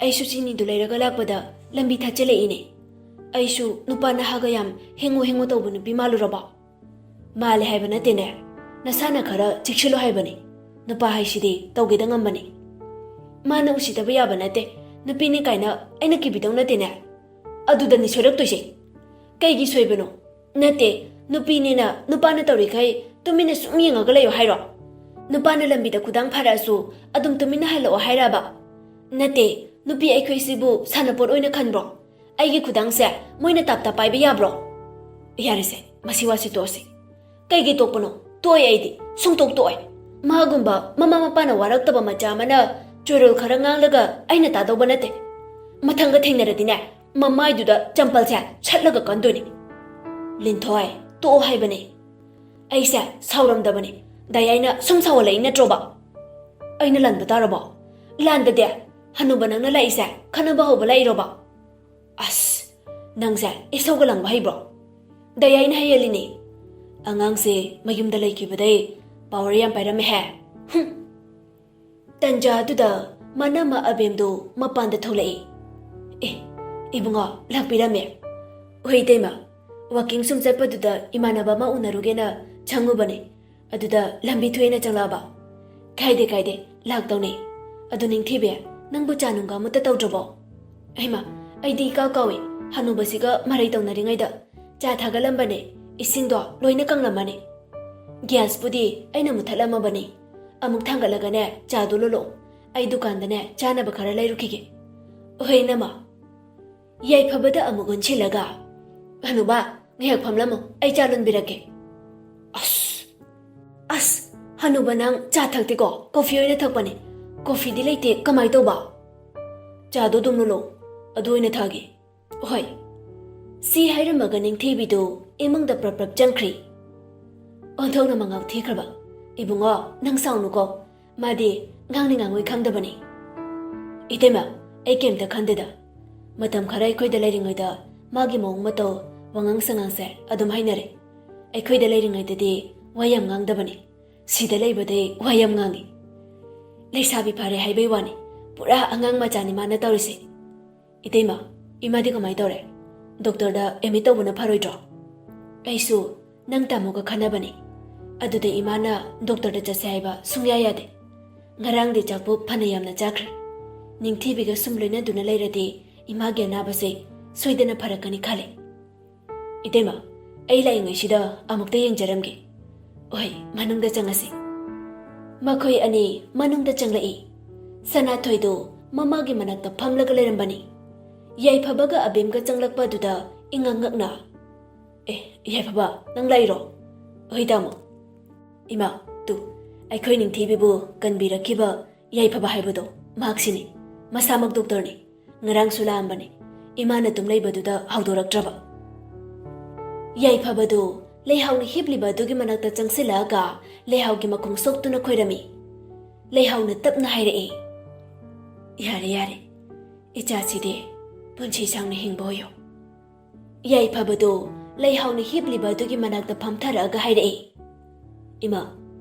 ꯑꯩꯁꯨ ꯆꯤꯅꯤꯗꯨ ꯂꯩꯔꯒ ꯂꯥꯛꯄꯗ ꯂꯝꯕꯤ ꯊꯠꯆꯜꯂꯛꯏꯅꯦ꯫ ꯑꯩꯁꯨ ꯅꯨꯄꯥ ꯅꯍꯥꯒ ꯌꯥꯝ ꯍꯦꯡꯉꯣ ꯍꯦꯡꯉꯣ ꯇꯧꯕ ꯅꯨꯄꯤ ꯃꯥꯜꯂꯨꯔꯕꯣ? ꯃꯥꯜꯂꯦ ꯍꯥꯏꯕ ꯅꯠꯇꯦꯅꯦ, ꯅꯁꯥꯅ ꯈꯔ ꯆꯦꯛꯁꯤꯜꯂꯨ ꯍꯥꯏꯕꯅꯤ꯫ ꯅꯨꯄꯥ ꯍꯥꯏꯁꯤꯗꯤ ꯇꯧꯒꯦꯗ ꯉꯝꯕꯅꯤ꯫ ꯃꯥꯅ ꯎꯁꯤꯠꯇꯕ ꯌꯥꯕ ꯅꯠꯇꯦ, ꯅꯨꯄꯤꯅꯤ ꯀꯥꯏꯅ ꯑꯩꯅ ꯀꯤꯕꯤꯗꯧ ꯅꯠꯇꯦꯅꯦ꯫ ꯑꯗꯨꯗꯅꯤ ꯁꯣꯏꯔꯛꯇꯣꯏꯁꯦ꯫ ꯀꯩꯒꯤ ꯁꯣꯏꯕꯅꯣ? ꯅꯠꯇꯦ, ꯅꯨꯄꯤꯅꯤꯅ ꯅꯨꯄꯥꯅ ꯇꯧꯔꯤꯈꯩ ꯇꯨꯃꯤꯟꯅ ꯁꯨꯝ ꯌꯦꯡꯉꯒ ꯂꯩꯌꯣ ꯍꯥꯏꯔꯣ? ꯅꯨꯄꯥꯅ ꯂꯝꯕꯤꯗ ꯈꯨꯗꯥꯡ ꯐꯥꯔꯛꯑꯁꯨ ꯑꯗꯨꯝ ꯇꯨꯃꯤꯟꯅ ꯍꯜꯂꯛꯑꯣ ꯍꯥꯏꯔꯕ? ꯅꯠꯇꯦ, ꯅꯨꯄꯤ ꯑꯩꯈꯣꯏꯁꯤꯕꯨ ꯁꯥꯟꯅꯄꯣꯠ ꯑꯣꯏꯅ ꯈꯟꯕ꯭ꯔꯣ? ꯑꯩꯒꯤ ꯈꯨꯗꯥꯡꯁꯦ ꯃꯣꯏꯅ ꯇꯥꯞ ꯇꯥꯞ ꯄꯥꯏꯕ ꯌꯥꯕ꯭ꯔꯣ? ꯌꯥꯔꯦꯁꯦ, ꯃꯁꯤ ꯋꯥꯁꯤ ꯇꯣꯛꯑꯁꯤ꯫ ꯀꯩꯒꯤ ꯇꯣꯛꯄꯅꯣ? ꯇꯣꯛꯑꯦ ꯑꯩꯗꯤ, ꯁꯨꯡꯇꯣꯛ ꯇꯣꯛꯑꯣꯏ꯫ ꯃꯥꯒꯨꯝꯕ ꯃꯃꯥ ꯃꯄꯥꯅ ꯋꯥꯔꯛꯇꯕ ꯃꯆꯥ ꯑꯃꯅ ꯆꯣꯏꯔꯣꯜ ꯈꯔ ꯉꯥꯡꯂꯒ ꯑꯩꯅ ꯇꯥꯗꯧꯕ ꯅꯠꯇꯦ꯫ ꯃꯊꯪꯒ ꯊꯦꯡꯅꯔꯗꯤꯅꯦ, ꯃꯃꯥꯏꯗꯨꯗ ꯆꯝꯄꯜꯁꯦ ꯁꯠꯂꯒ ꯀꯟꯗꯣꯏꯅꯤ꯫ ꯂꯤꯟꯊꯣꯏ, ꯇꯣꯛꯑꯣ ꯍꯥꯏꯕꯅꯦ꯫ ꯑꯩꯁꯦ ꯁꯥꯎꯔꯝꯗꯕꯅꯦ꯫ ꯗꯥꯌꯥꯏꯅ ꯁꯨꯝ ꯁꯥꯎꯍꯜꯂꯛꯏ ꯅꯠꯇ꯭ꯔꯣꯕ? ꯑꯩꯅ ꯂꯥꯟꯕ ꯇꯥꯔꯕꯣ? ꯂꯥꯟꯗꯗꯦ꯫ ꯍꯅꯨꯕ ꯅꯪꯅ ꯂꯥꯛꯏꯁꯦ ꯈꯠꯅꯕ ꯍꯧꯕ ꯂꯥꯛꯏꯔꯣꯕ? ꯑꯁ, ꯅꯪꯁꯦ ꯏꯁꯧꯒ ꯂꯪꯕ ꯍꯩꯕ꯭ꯔꯣ? ꯗꯥꯌꯥꯏꯅ ꯍꯩꯍꯜꯂꯤꯅꯦ꯫ ꯑꯉꯥꯡꯁꯦ ꯃꯌꯨꯝꯗ ꯂꯩꯈꯤꯕꯗꯩ ꯄꯥꯋꯔ ꯌꯥꯝ ꯄꯥꯏꯔꯝꯃꯦꯍꯦ꯫ ꯍꯨꯝ꯫ ꯇꯟꯖꯥꯗꯨꯗ ꯃꯅꯝꯃ ꯑꯕꯦꯝꯗꯣ ꯃꯄꯥꯟꯗ ꯊꯣꯛꯂꯛꯏ꯫ "ꯑꯦ, ꯏꯕꯨꯡꯉꯣ, ꯂꯥꯛꯄꯤꯔꯝꯃꯦ?" "ꯍꯣꯏ, ꯏꯇꯩꯃ, ꯋꯥꯀꯤꯡ ꯁꯨꯝ ꯆꯠꯄꯗꯨꯗ ꯏꯃꯥꯟꯅꯕ ꯑꯃ ꯎꯅꯔꯨꯒꯦꯅ ꯆꯪꯉꯨꯕꯅꯦ꯫ ꯑꯗꯨꯗ ꯂꯝꯕꯤ ꯊꯣꯛꯑꯦꯅ ꯆꯪꯂꯛꯑꯕ꯫" "ꯀꯥꯏꯗꯦ, ꯀꯥꯏꯗꯦ, ꯂꯥꯛꯇꯧꯅꯦ꯫ ꯑꯗꯨ ꯅꯤꯡꯊꯤꯕꯤ, ꯅꯪꯕꯨ ꯆꯥ ꯅꯨꯡꯒ ꯑꯃꯠꯇ ꯇꯧꯗ꯭ꯔꯕꯣ?" "ꯍꯩꯃꯥ, ꯑꯩꯗꯤ ꯏꯀꯥꯎ ꯀꯥꯎꯏ, ꯍꯅꯨꯕꯁꯤꯒ ꯃꯔꯩ ꯇꯧꯅꯔꯤꯉꯩꯗ꯫ ꯆꯥ ꯊꯥꯒꯠꯂꯝꯕꯅꯦ, ꯏꯁꯤꯡꯗꯣ ꯂꯣꯏꯅ ꯀꯪꯂꯝꯃꯅꯤ꯫ ꯒ꯭ꯌꯥꯁꯄꯨꯗꯤ ꯑꯩꯅ ꯃꯨꯊꯠꯂꯝꯃꯕꯅꯤ꯫ ꯑꯃꯨꯛ ꯊꯥꯡꯒꯠꯂꯒꯅꯦ, ꯆꯥꯗꯣ ꯂꯣꯜꯂꯛꯑꯣ꯫ ꯑꯩ ꯗꯨꯀꯥꯟꯗꯅꯦ ꯆꯥꯅꯕ ꯈꯔ ꯂꯩꯔꯨꯈꯤꯒꯦ꯫" "ꯍꯣꯏ, ꯏꯅꯝꯃ꯫" ꯌꯥꯏꯐꯕꯗ ꯑꯃꯨꯛ ꯑꯣꯟꯁꯤꯜꯂꯒ, "ꯍꯅꯨꯕ, ꯉꯥꯏꯍꯥꯛ ꯐꯝꯂꯝꯃꯣ, ꯑꯩ ꯆꯥ ꯂꯣꯟꯕꯤꯔꯛꯀꯦ꯫" "ꯑꯁ, ꯑꯁ, ꯍꯅꯨꯕ ꯅꯪ ꯆꯥ ꯊꯛꯇꯦꯀꯣ? ꯀꯣꯐꯤ ꯑꯣꯏꯅ ꯊꯛꯄꯅꯦ꯫ ꯀꯣꯐꯤꯗꯤ ꯂꯩꯇꯦ, ꯀꯃꯥꯏ ꯇꯧꯕ?" "ꯆꯥꯗꯣ ꯑꯗꯨꯝ ꯂꯣꯜꯂꯣ, ꯑꯗꯨ ꯑꯣꯏꯅ ꯊꯛꯑꯒꯦ꯫" "ꯍꯣꯏ꯫" ꯁꯤ ꯍꯥꯏꯔꯝꯃꯒ ꯅꯤꯡꯊꯤꯕꯤꯗꯨ ꯏꯃꯨꯡꯗ ꯄ꯭ꯔꯞ ꯄ꯭ꯔꯞ ꯆꯪꯈ꯭ꯔꯤ꯫ ꯑꯣꯟꯊꯣꯛꯅ ꯃꯉꯥꯎ ꯊꯤꯈ꯭ꯔꯕ꯫ "ꯏꯕꯨꯡꯉꯣ, ꯅꯪ ꯁꯥꯎꯅꯨꯀꯣ꯫ ꯃꯥꯗꯤ ꯉꯥꯡꯅꯤ ꯉꯥꯡꯉꯣꯏ ꯈꯪꯗꯕꯅꯤ꯫" "ꯏꯇꯩꯃ, ꯑꯩ ꯀꯩꯝꯇ ꯈꯟꯗꯦꯗ꯫ ꯃꯇꯝ ꯈꯔ ꯑꯩꯈꯣꯏꯗ ꯂꯩꯔꯤꯉꯩꯗ ꯃꯥꯒꯤ ꯃꯑꯣꯡ ꯃꯇꯧ, ꯋꯥꯉꯥꯡ ꯁꯉꯥꯡꯁꯦ ꯑꯗꯨꯝ ꯍꯩꯅꯔꯦ꯫ ꯑꯩꯈꯣꯏꯗ ꯂꯩꯔꯤꯉꯩꯗꯗꯤ ꯋꯥ ꯌꯥꯝ ꯉꯥꯡꯗꯕꯅꯤ꯫ ꯁꯤꯗ ꯂꯩꯕꯗꯩ ꯋꯥ ꯌꯥꯝ ꯉꯥꯡꯉꯤ꯫" ꯂꯩꯁꯥꯕꯤ ꯐꯔꯦ ꯍꯥꯏꯕꯩ ꯋꯥꯅꯤ, ꯄꯨꯔꯥ ꯑꯉꯥꯡ ꯃꯆꯥꯅꯤ ꯃꯥꯅ ꯇꯧꯔꯤꯁꯦ꯫ ꯏꯇꯩꯃ, ꯏꯃꯥꯗꯤ ꯀꯃꯥꯏ ꯇꯧꯔꯦ? ꯗꯣꯛꯇꯔꯗ ꯑꯦꯗꯃꯤꯠ ꯇꯧꯕꯅ ꯐꯔꯣꯏꯗ꯭ꯔꯣ? ꯑꯩꯁꯨ ꯅꯪ ꯇꯥꯃꯣꯒ ꯈꯟꯅꯕꯅꯤ꯫ ꯑꯗꯨꯗ ꯏꯃꯥꯅ ꯗꯣꯛꯇꯔꯗ ꯆꯠꯁꯦ ꯍꯥꯏꯕ ꯁꯨꯡꯌꯥ ꯌꯥꯗꯦ꯫ ꯉꯔꯥꯡꯗꯤ ꯆꯥꯛꯄꯨ ꯐꯅ ꯌꯥꯝꯅ ꯆꯥꯈ꯭ꯔꯦ꯫ ꯅꯤꯡꯊꯤꯕꯤꯒ ꯁꯨꯝ ꯂꯣꯏꯅꯗꯨꯅ ꯂꯩꯔꯗꯤ ꯏꯃꯥꯒꯤ ꯑꯅꯥꯕꯁꯦ ꯁꯣꯏꯗꯅ ꯐꯔꯛꯀꯅꯤ ꯈꯜꯂꯦ꯫ ꯏꯇꯩꯃ, ꯑꯩ ꯂꯥꯛꯏꯉꯩꯁꯤꯗ ꯑꯃꯨꯛꯇ ꯌꯦꯡꯖꯔꯝꯒꯦ꯫ ꯍꯣꯏ, ꯃꯅꯨꯡꯗ ꯆꯪꯉꯁꯤ꯫ ꯃꯈꯣꯏ ꯑꯅꯤ ꯃꯅꯨꯡꯗ ꯆꯪꯂꯛꯏ꯫ ꯁꯅꯥꯊꯣꯏꯗꯨ ꯃꯃꯥꯒꯤ ꯃꯅꯥꯛꯇ ꯐꯝꯂꯒ ꯂꯩꯔꯝꯕꯅꯤ꯫ ꯌꯥꯏꯐꯕꯒ ꯑꯕꯦꯝꯒ ꯆꯪꯂꯛꯄ ꯑꯗꯨꯗ ꯏꯉꯛ ꯉꯛꯅ, "ꯑꯦ, ꯌꯥꯏꯐꯕ, ꯅꯪ ꯂꯥꯛꯏꯔꯣ?" "ꯍꯣꯏ ꯇꯥꯃꯣ꯫" "ꯏꯃꯥ, ꯇꯨ, ꯑꯩꯈꯣꯏ ꯅꯤꯡꯊꯤꯕꯤꯕꯨ ꯀꯟꯕꯤꯔꯛꯈꯤꯕ ꯌꯥꯏꯐꯕ ꯍꯥꯏꯕꯗꯣ ꯃꯍꯥꯛꯁꯤꯅꯤ꯫ ꯃꯁꯥꯃꯛ ꯗꯣꯛꯇꯔꯅꯤ꯫ ꯉꯔꯥꯡꯁꯨ ꯂꯥꯛꯑꯝꯕꯅꯤ꯫ ꯏꯃꯥꯅ ꯇꯨꯝ ꯂꯩꯕꯗꯨꯗ ꯍꯧꯗꯣꯔꯛꯇ꯭ꯔꯕ꯫" ꯌꯥꯏꯐꯕꯗꯨ ꯂꯩꯍꯥꯎꯅ ꯍꯤꯞꯂꯤꯕ ꯑꯗꯨꯒꯤ ꯃꯅꯥꯛꯇ ꯆꯪꯁꯤꯜꯂꯛꯑꯒ ꯂꯩꯍꯥꯎꯒꯤ ꯃꯈꯣꯡ ꯁꯣꯛꯇꯨꯅ ꯈꯣꯏꯔꯝꯃꯤ꯫ ꯂꯩꯍꯥꯎꯅ ꯇꯞꯅ ꯍꯥꯏꯔꯛꯏ, "ꯌꯥꯔꯦ, ꯌꯥꯔꯦ, ꯏꯆꯥꯁꯤꯗꯤ ꯄꯨꯟꯁꯤ ꯁꯥꯡꯅ ꯍꯤꯡꯕ ꯑꯣꯏꯌꯣ꯫" ꯌꯥꯏꯐꯕꯗꯨ ꯂꯩꯍꯥꯎꯅ ꯍꯤꯞꯂꯤꯕ ꯑꯗꯨꯒꯤ ꯃꯅꯥꯛꯇ ꯐꯝꯊꯔꯛꯑꯒ ꯍꯥꯏꯔꯛꯏ, "ꯏꯃꯥ,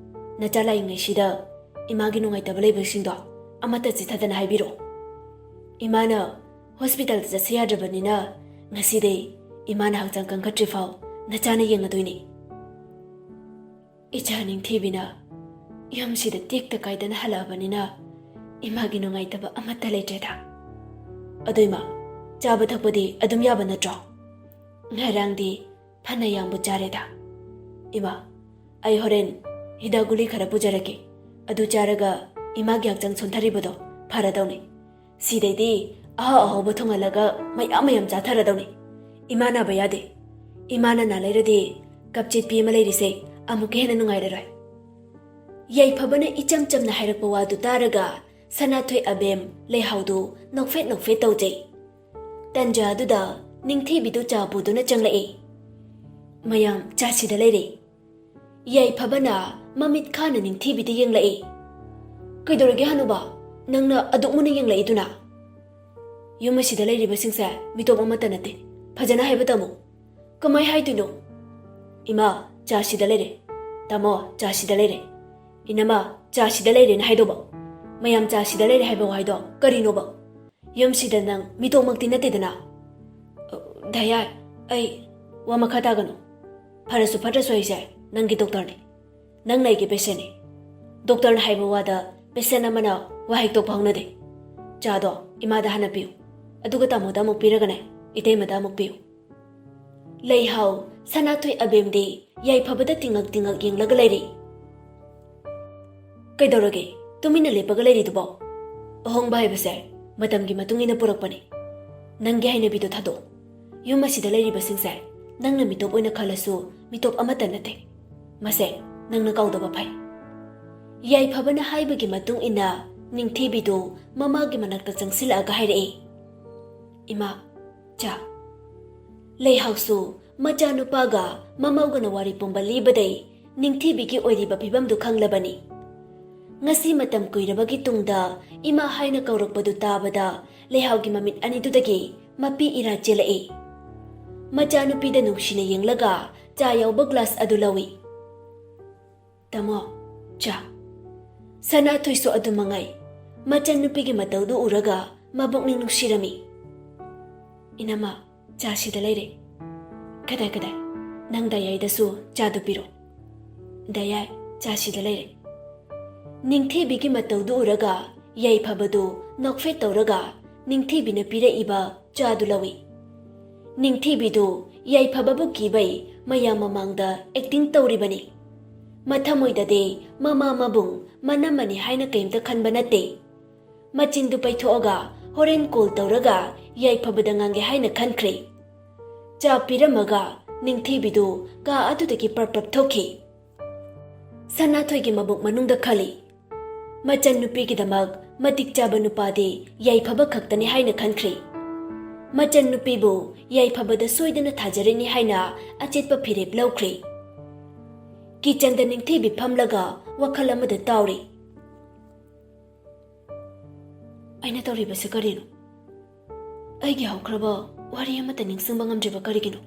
ꯅꯆꯥ ꯂꯥꯛꯏꯉꯩꯁꯤꯗ ꯏꯃꯥꯒꯤ ꯅꯨꯡꯉꯥꯏꯇꯕ ꯂꯩꯕꯁꯤꯡꯗꯣ ꯑꯃꯠꯇ ꯆꯤꯊꯗꯅ ꯍꯥꯏꯕꯤꯔꯛꯑꯣ꯫ ꯏꯃꯥꯅ ꯍꯣꯁꯄꯤꯇꯥꯜꯗ ꯆꯠꯁꯤ ꯌꯥꯗ꯭ꯔꯕꯅꯤꯅ ꯉꯁꯤꯗꯩ ꯏꯃꯥꯅ ꯍꯛꯆꯥꯡ ꯀꯟꯈꯠꯇ꯭ꯔꯤꯐꯥꯎ ꯅꯆꯥꯅ ꯌꯦꯡꯉꯗꯣꯏꯅꯤ꯫" ꯏꯆꯥ ꯅꯤꯡꯊꯤꯕꯤꯅ ꯌꯨꯝꯁꯤꯗ ꯇꯦꯛꯇ ꯀꯥꯏꯗꯅ ꯍꯜꯂꯛꯑꯕꯅꯤꯅ ꯏꯃꯥꯒꯤ ꯅꯨꯡꯉꯥꯏꯇꯕ ꯑꯃꯠꯇ ꯂꯩꯇ꯭ꯔꯦꯗ꯫ ꯑꯗꯣ ꯏꯃꯥ, ꯆꯥꯕ ꯊꯛꯄꯗꯤ ꯑꯗꯨꯝ ꯌꯥꯕ ꯅꯠꯇ꯭ꯔꯣ? ꯉꯔꯥꯡꯗꯤ ꯐꯅ ꯌꯥꯝꯕꯨ ꯆꯥꯔꯦꯗ꯫ ꯏꯃꯥ, ꯑꯩ ꯍꯣꯔꯦꯟ ꯍꯤꯗꯥꯛ ꯒꯨꯂꯤ ꯈꯔ ꯄꯨꯖꯔꯛꯀꯦ꯫ ꯑꯗꯨ ꯆꯥꯔꯒ ꯏꯃꯥꯒꯤ ꯍꯛꯆꯥꯡ ꯁꯣꯟꯊꯔꯤꯕꯗꯣ ꯐꯔꯗꯧꯅꯤ꯫ ꯁꯤꯗꯩꯗꯤ ꯑꯍꯥꯎ ꯑꯍꯥꯎꯕ ꯊꯣꯡꯍꯜꯂꯒ ꯃꯌꯥꯝ ꯃꯌꯥꯝ ꯆꯥꯊꯔꯗꯧꯅꯤ꯫ ꯏꯃꯥ ꯅꯥꯕ ꯌꯥꯗꯦ꯫ ꯏꯃꯥꯅ ꯅꯥ ꯂꯩꯔꯗꯤ ꯀꯞꯆꯦꯠꯄꯤ ꯑꯃ ꯂꯩꯔꯤꯁꯦ ꯑꯃꯨꯛꯀ ꯍꯦꯟꯅ ꯅꯨꯡꯉꯥꯏꯔꯔꯣꯏ꯫ ꯌꯥꯏꯐꯕꯅ ꯏꯆꯝ ꯆꯝꯅ ꯍꯥꯏꯔꯛꯄ ꯋꯥꯗꯨ ꯇꯥꯔꯒ ꯁꯅꯥꯊꯣꯏ, ꯑꯕꯦꯝ, ꯂꯩꯍꯥꯎꯗꯨ ꯅꯣꯛꯐꯦꯠ ꯅꯣꯛꯐꯦꯠ ꯇꯧꯖꯩ꯫ ꯇꯟꯖꯥ ꯑꯗꯨꯗ ꯅꯤꯡꯊꯤꯕꯤꯗꯨ ꯆꯥ ꯄꯨꯗꯨꯅ ꯆꯪꯂꯛꯏ꯫ ꯃꯌꯥꯝ ꯆꯥꯁꯤꯗ ꯂꯩꯔꯦ꯫ ꯌꯥꯏꯐꯕꯅ ꯃꯃꯤꯠ ꯈꯥꯅ ꯅꯤꯡꯊꯤꯕꯤꯗ ꯌꯦꯡꯂꯛꯏ꯫ "ꯀꯩꯗꯧꯔꯒꯦ ꯍꯅꯨꯕ? ꯅꯪꯅ ꯑꯗꯨꯛ ꯃꯨꯟꯅ ꯌꯦꯡꯂꯛꯏꯗꯨꯅ?" "ꯌꯨꯝ ꯑꯁꯤꯗ ꯂꯩꯔꯤꯕꯁꯤꯡꯁꯦ ꯃꯤꯇꯣꯞ ꯑꯃꯠꯇ ꯅꯠꯇꯦ꯫ ꯐꯖꯅ ꯍꯥꯏꯕ ꯇꯝꯃꯨ꯫" "ꯀꯃꯥꯏ ꯍꯥꯏꯗꯣꯏꯅꯣ?" "ꯏꯃꯥ, ꯆꯥ ꯁꯤꯗ ꯂꯩꯔꯦ꯫ ꯇꯥꯃꯣ, ꯆꯥ ꯁꯤꯗ ꯂꯩꯔꯦ꯫ ꯏꯅꯝꯃ, ꯆꯥ ꯁꯤꯗ ꯂꯩꯔꯦꯅ ꯍꯥꯏꯗꯧꯕ꯫ ꯃꯌꯥꯝ ꯆꯥ ꯁꯤꯗ ꯂꯩꯔꯦ ꯍꯥꯏꯕ ꯋꯥꯍꯩꯗꯣ ꯀꯔꯤꯅꯣꯕ? ꯌꯨꯝꯁꯤꯗ ꯅꯪ ꯃꯤꯇꯣꯞꯃꯛꯇꯤ ꯅꯠꯇꯦꯗꯅ꯫ ꯑ, ꯗꯌꯥꯏ, ꯑꯩ ꯋꯥ ꯃꯈꯥ ꯇꯥꯒꯅꯨ꯫ ꯐꯔꯁꯨ ꯐꯠꯇ꯭ꯔꯁꯨ ꯑꯩꯁꯦ ꯅꯪꯒꯤ ꯗꯣꯛꯇꯔꯅꯤ꯫ ꯅꯪꯅ ꯑꯩꯒꯤ ꯄꯦꯁꯦꯟꯅꯤ꯫ ꯗꯣꯛꯇꯔꯅ ꯍꯥꯏꯕ ꯋꯥꯗ ꯄꯦꯁꯦꯟ ꯑꯃꯅ ꯋꯥꯍꯩ ꯇꯣꯛꯄ ꯍꯧꯅꯗꯦ꯫ ꯆꯥꯗꯣ ꯏꯃꯥꯗ ꯍꯥꯟꯅ ꯄꯤꯌꯨ, ꯑꯗꯨꯒ ꯇꯥꯃꯣꯗ ꯑꯃꯨꯛ ꯄꯤꯔꯒꯅꯦ, ꯏꯇꯩꯃꯗ ꯑꯃꯨꯛ ꯄꯤꯌꯨ꯫ ꯂꯩꯍꯥꯎ, ꯁꯅꯥꯊꯣꯏ ꯑꯕꯦꯝꯗꯤ ꯌꯥꯏꯐꯕꯗ ꯇꯤꯡꯉꯛ ꯇꯤꯡꯉꯛ ꯌꯦꯡꯂꯒ ꯂꯩꯔꯤ꯫ ꯀꯩꯗꯧꯔꯒꯦ? ꯇꯨꯃꯤꯟꯅ ꯂꯦꯞꯄꯒ ꯂꯩꯔꯤꯗꯨꯕꯣ? ꯑꯍꯣꯡꯕ ꯍꯥꯏꯕꯁꯦ ꯃꯇꯝꯒꯤ ꯃꯇꯨꯡ ꯏꯟꯅ ꯄꯨꯔꯛꯄꯅꯤ꯫ ꯅꯪꯒꯤ ꯍꯩꯅꯕꯤꯗꯣ ꯊꯥꯗꯣꯛꯑꯣ꯫ ꯌꯨꯝ ꯑꯁꯤꯗ ꯂꯩꯔꯤꯕꯁꯤꯡꯁꯦ ꯅꯪꯅ ꯃꯤꯇꯣꯞ ꯑꯣꯏꯅ ꯈꯜꯂꯁꯨ ꯃꯤꯇꯣꯞ ꯑꯃꯠꯇ ꯅꯠꯇꯦ꯫ ꯃꯁꯦ ꯅꯪꯅ ꯀꯥꯎꯗꯕ ꯐꯩ꯫ ꯌꯥꯏꯐꯕꯅ ꯍꯥꯏꯕꯒꯤ ꯃꯇꯨꯡ ꯏꯟꯅ ꯅꯤꯡꯊꯤꯕꯤꯗꯨ ꯃꯃꯥꯒꯤ ꯃꯅꯥꯛꯇ ꯆꯪꯁꯤꯜꯂꯛꯑꯒ ꯍꯥꯏꯔꯛꯏ, "ꯏꯃꯥ, ꯆꯥ꯫" ꯂꯩꯍꯥꯎꯁꯨ ꯃꯆꯥꯅꯨꯄꯥꯒ ꯃꯃꯧꯒꯅ ꯋꯥꯔꯤ ꯄꯨꯝꯕ ꯂꯤꯕꯗꯩ ꯅꯤꯡꯊꯤꯕꯤꯒꯤ ꯑꯣꯏꯔꯤꯕ ꯐꯤꯕꯝꯗꯨ ꯈꯪꯂꯕꯅꯤ꯫ ꯉꯁꯤ ꯃꯇꯝ ꯀꯨꯏꯔꯕꯒꯤ ꯇꯨꯡꯗ ꯏꯃꯥ ꯍꯥꯏꯅ ꯀꯧꯔꯛꯄꯗꯨ ꯇꯥꯕꯗ ꯂꯩꯍꯥꯎꯒꯤ ꯃꯃꯤꯠ ꯑꯅꯤꯗꯨꯗꯒꯤ ꯃꯄꯤ ꯏꯔꯥ ꯆꯦꯜꯂꯛꯏ꯫ ꯃꯆꯥꯅꯨꯄꯤꯗ ꯅꯨꯡꯁꯤꯅ ꯌꯦꯡꯂꯒ ꯆꯥ ꯌꯥꯎꯕ ꯒ꯭ꯂꯥꯁ ꯑꯗꯨ ꯂꯧꯏ꯫ "ꯇꯥꯃꯣ, ꯆꯥ꯫" ꯁꯅꯥꯊꯣꯏꯁꯨ ꯑꯗꯨ ꯃꯉꯥꯏ꯫ ꯃꯆꯟꯅꯨꯄꯤꯒꯤ ꯃꯇꯧꯗꯨ ꯎꯔꯒ ꯃꯕꯨꯛꯅꯤꯡ ꯅꯨꯡꯁꯤꯔꯝꯃꯤ꯫ "ꯏꯅꯝꯃ, ꯆꯥ ꯁꯤꯗ ꯂꯩꯔꯦ꯫" "ꯀꯗꯥꯏ, ꯀꯗꯥꯏ?" "ꯅꯪ ꯗꯥꯌꯥꯏꯗꯁꯨ ꯆꯥꯗꯨ ꯄꯤꯔꯣ꯫" "ꯗꯥꯌꯥꯏ, ꯆꯥ ꯁꯤꯗ ꯂꯩꯔꯦ꯫" ꯅꯤꯡꯊꯤꯕꯤꯒꯤ ꯃꯇꯧꯗꯨ ꯎꯔꯒ ꯌꯥꯏꯐꯕꯗꯨ ꯅꯣꯛꯐꯦꯠ ꯇꯧꯔꯒ ꯅꯤꯡꯊꯤꯕꯤꯅ ꯄꯤꯔꯛꯏꯕ ꯆꯥꯗꯨ ꯂꯧꯏ꯫ ꯅꯤꯡꯊꯤꯕꯤꯗꯨ ꯌꯥꯏꯐꯕꯕꯨ ꯀꯤꯕꯩ ꯃꯌꯥꯝ ꯃꯃꯥꯡꯗ ꯑꯦꯛꯇꯤꯡ ꯇꯧꯔꯤꯕꯅꯤ꯫ ꯃꯊꯃꯣꯏꯗꯗꯤ ꯃꯃꯥ ꯃꯕꯨꯡ ꯃꯅꯝꯃꯅꯤ ꯍꯥꯏꯅ ꯀꯩꯝꯇ ꯈꯟꯕ ꯅꯠꯇꯦ꯫ ꯃꯆꯤꯟꯗꯨ ꯄꯩꯊꯣꯛꯑꯒ ꯍꯣꯔꯦꯟ ꯀꯣꯜ ꯇꯧꯔꯒ ꯌꯥꯏꯐꯕꯗ ꯉꯥꯡꯒꯦ ꯍꯥꯏꯅ ꯈꯟꯈ꯭ꯔꯦ꯫ ꯆꯥ ꯄꯤꯔꯝꯃꯒ ꯅꯤꯡꯊꯤꯕꯤꯗꯨ ꯀꯥ ꯑꯗꯨꯗꯒꯤ ꯄ꯭ꯔꯞ ꯄ꯭ꯔꯞ ꯊꯣꯛꯈꯤ꯫ ꯁꯅꯥꯊꯣꯏꯒꯤ ꯃꯕꯨꯛ ꯃꯅꯨꯡꯗ ꯈꯜꯂꯤ, ꯃꯆꯟꯅꯨꯄꯤꯒꯤꯗꯃꯛ ꯃꯇꯤꯛ ꯆꯥꯕ ꯅꯨꯄꯥꯗꯤ ꯌꯥꯏꯐꯕ ꯈꯛꯇꯅꯤ ꯍꯥꯏꯅ ꯈꯟꯈ꯭ꯔꯦ꯫ ꯃꯆꯟꯅꯨꯄꯤꯕꯨ ꯌꯥꯏꯐꯕꯗ ꯁꯣꯏꯗꯅ ꯊꯥꯖꯔꯅꯤ ꯍꯥꯏꯅ ꯑꯆꯦꯠꯄ ꯐꯤꯔꯦꯞ ꯂꯧꯈ꯭ꯔꯦ꯫ ꯀꯤꯆꯟꯗ ꯅꯤꯡꯊꯤꯕꯤ ꯐꯝꯂꯒ ꯋꯥꯈꯜ ꯑꯃꯗ ꯇꯥꯎꯔꯤ꯫ "ꯑꯩꯅ ꯇꯧꯔꯤꯕꯁꯤ ꯀꯔꯤꯅꯣ? ꯑꯩꯒꯤ ꯍꯧꯈ꯭ꯔꯕ ꯋꯥꯔꯤ ꯑꯃꯠꯇ ꯅꯤꯡꯁꯤꯡꯕ ꯉꯝꯗ꯭ꯔꯤꯕ ꯀꯔꯤꯒꯤꯅꯣ?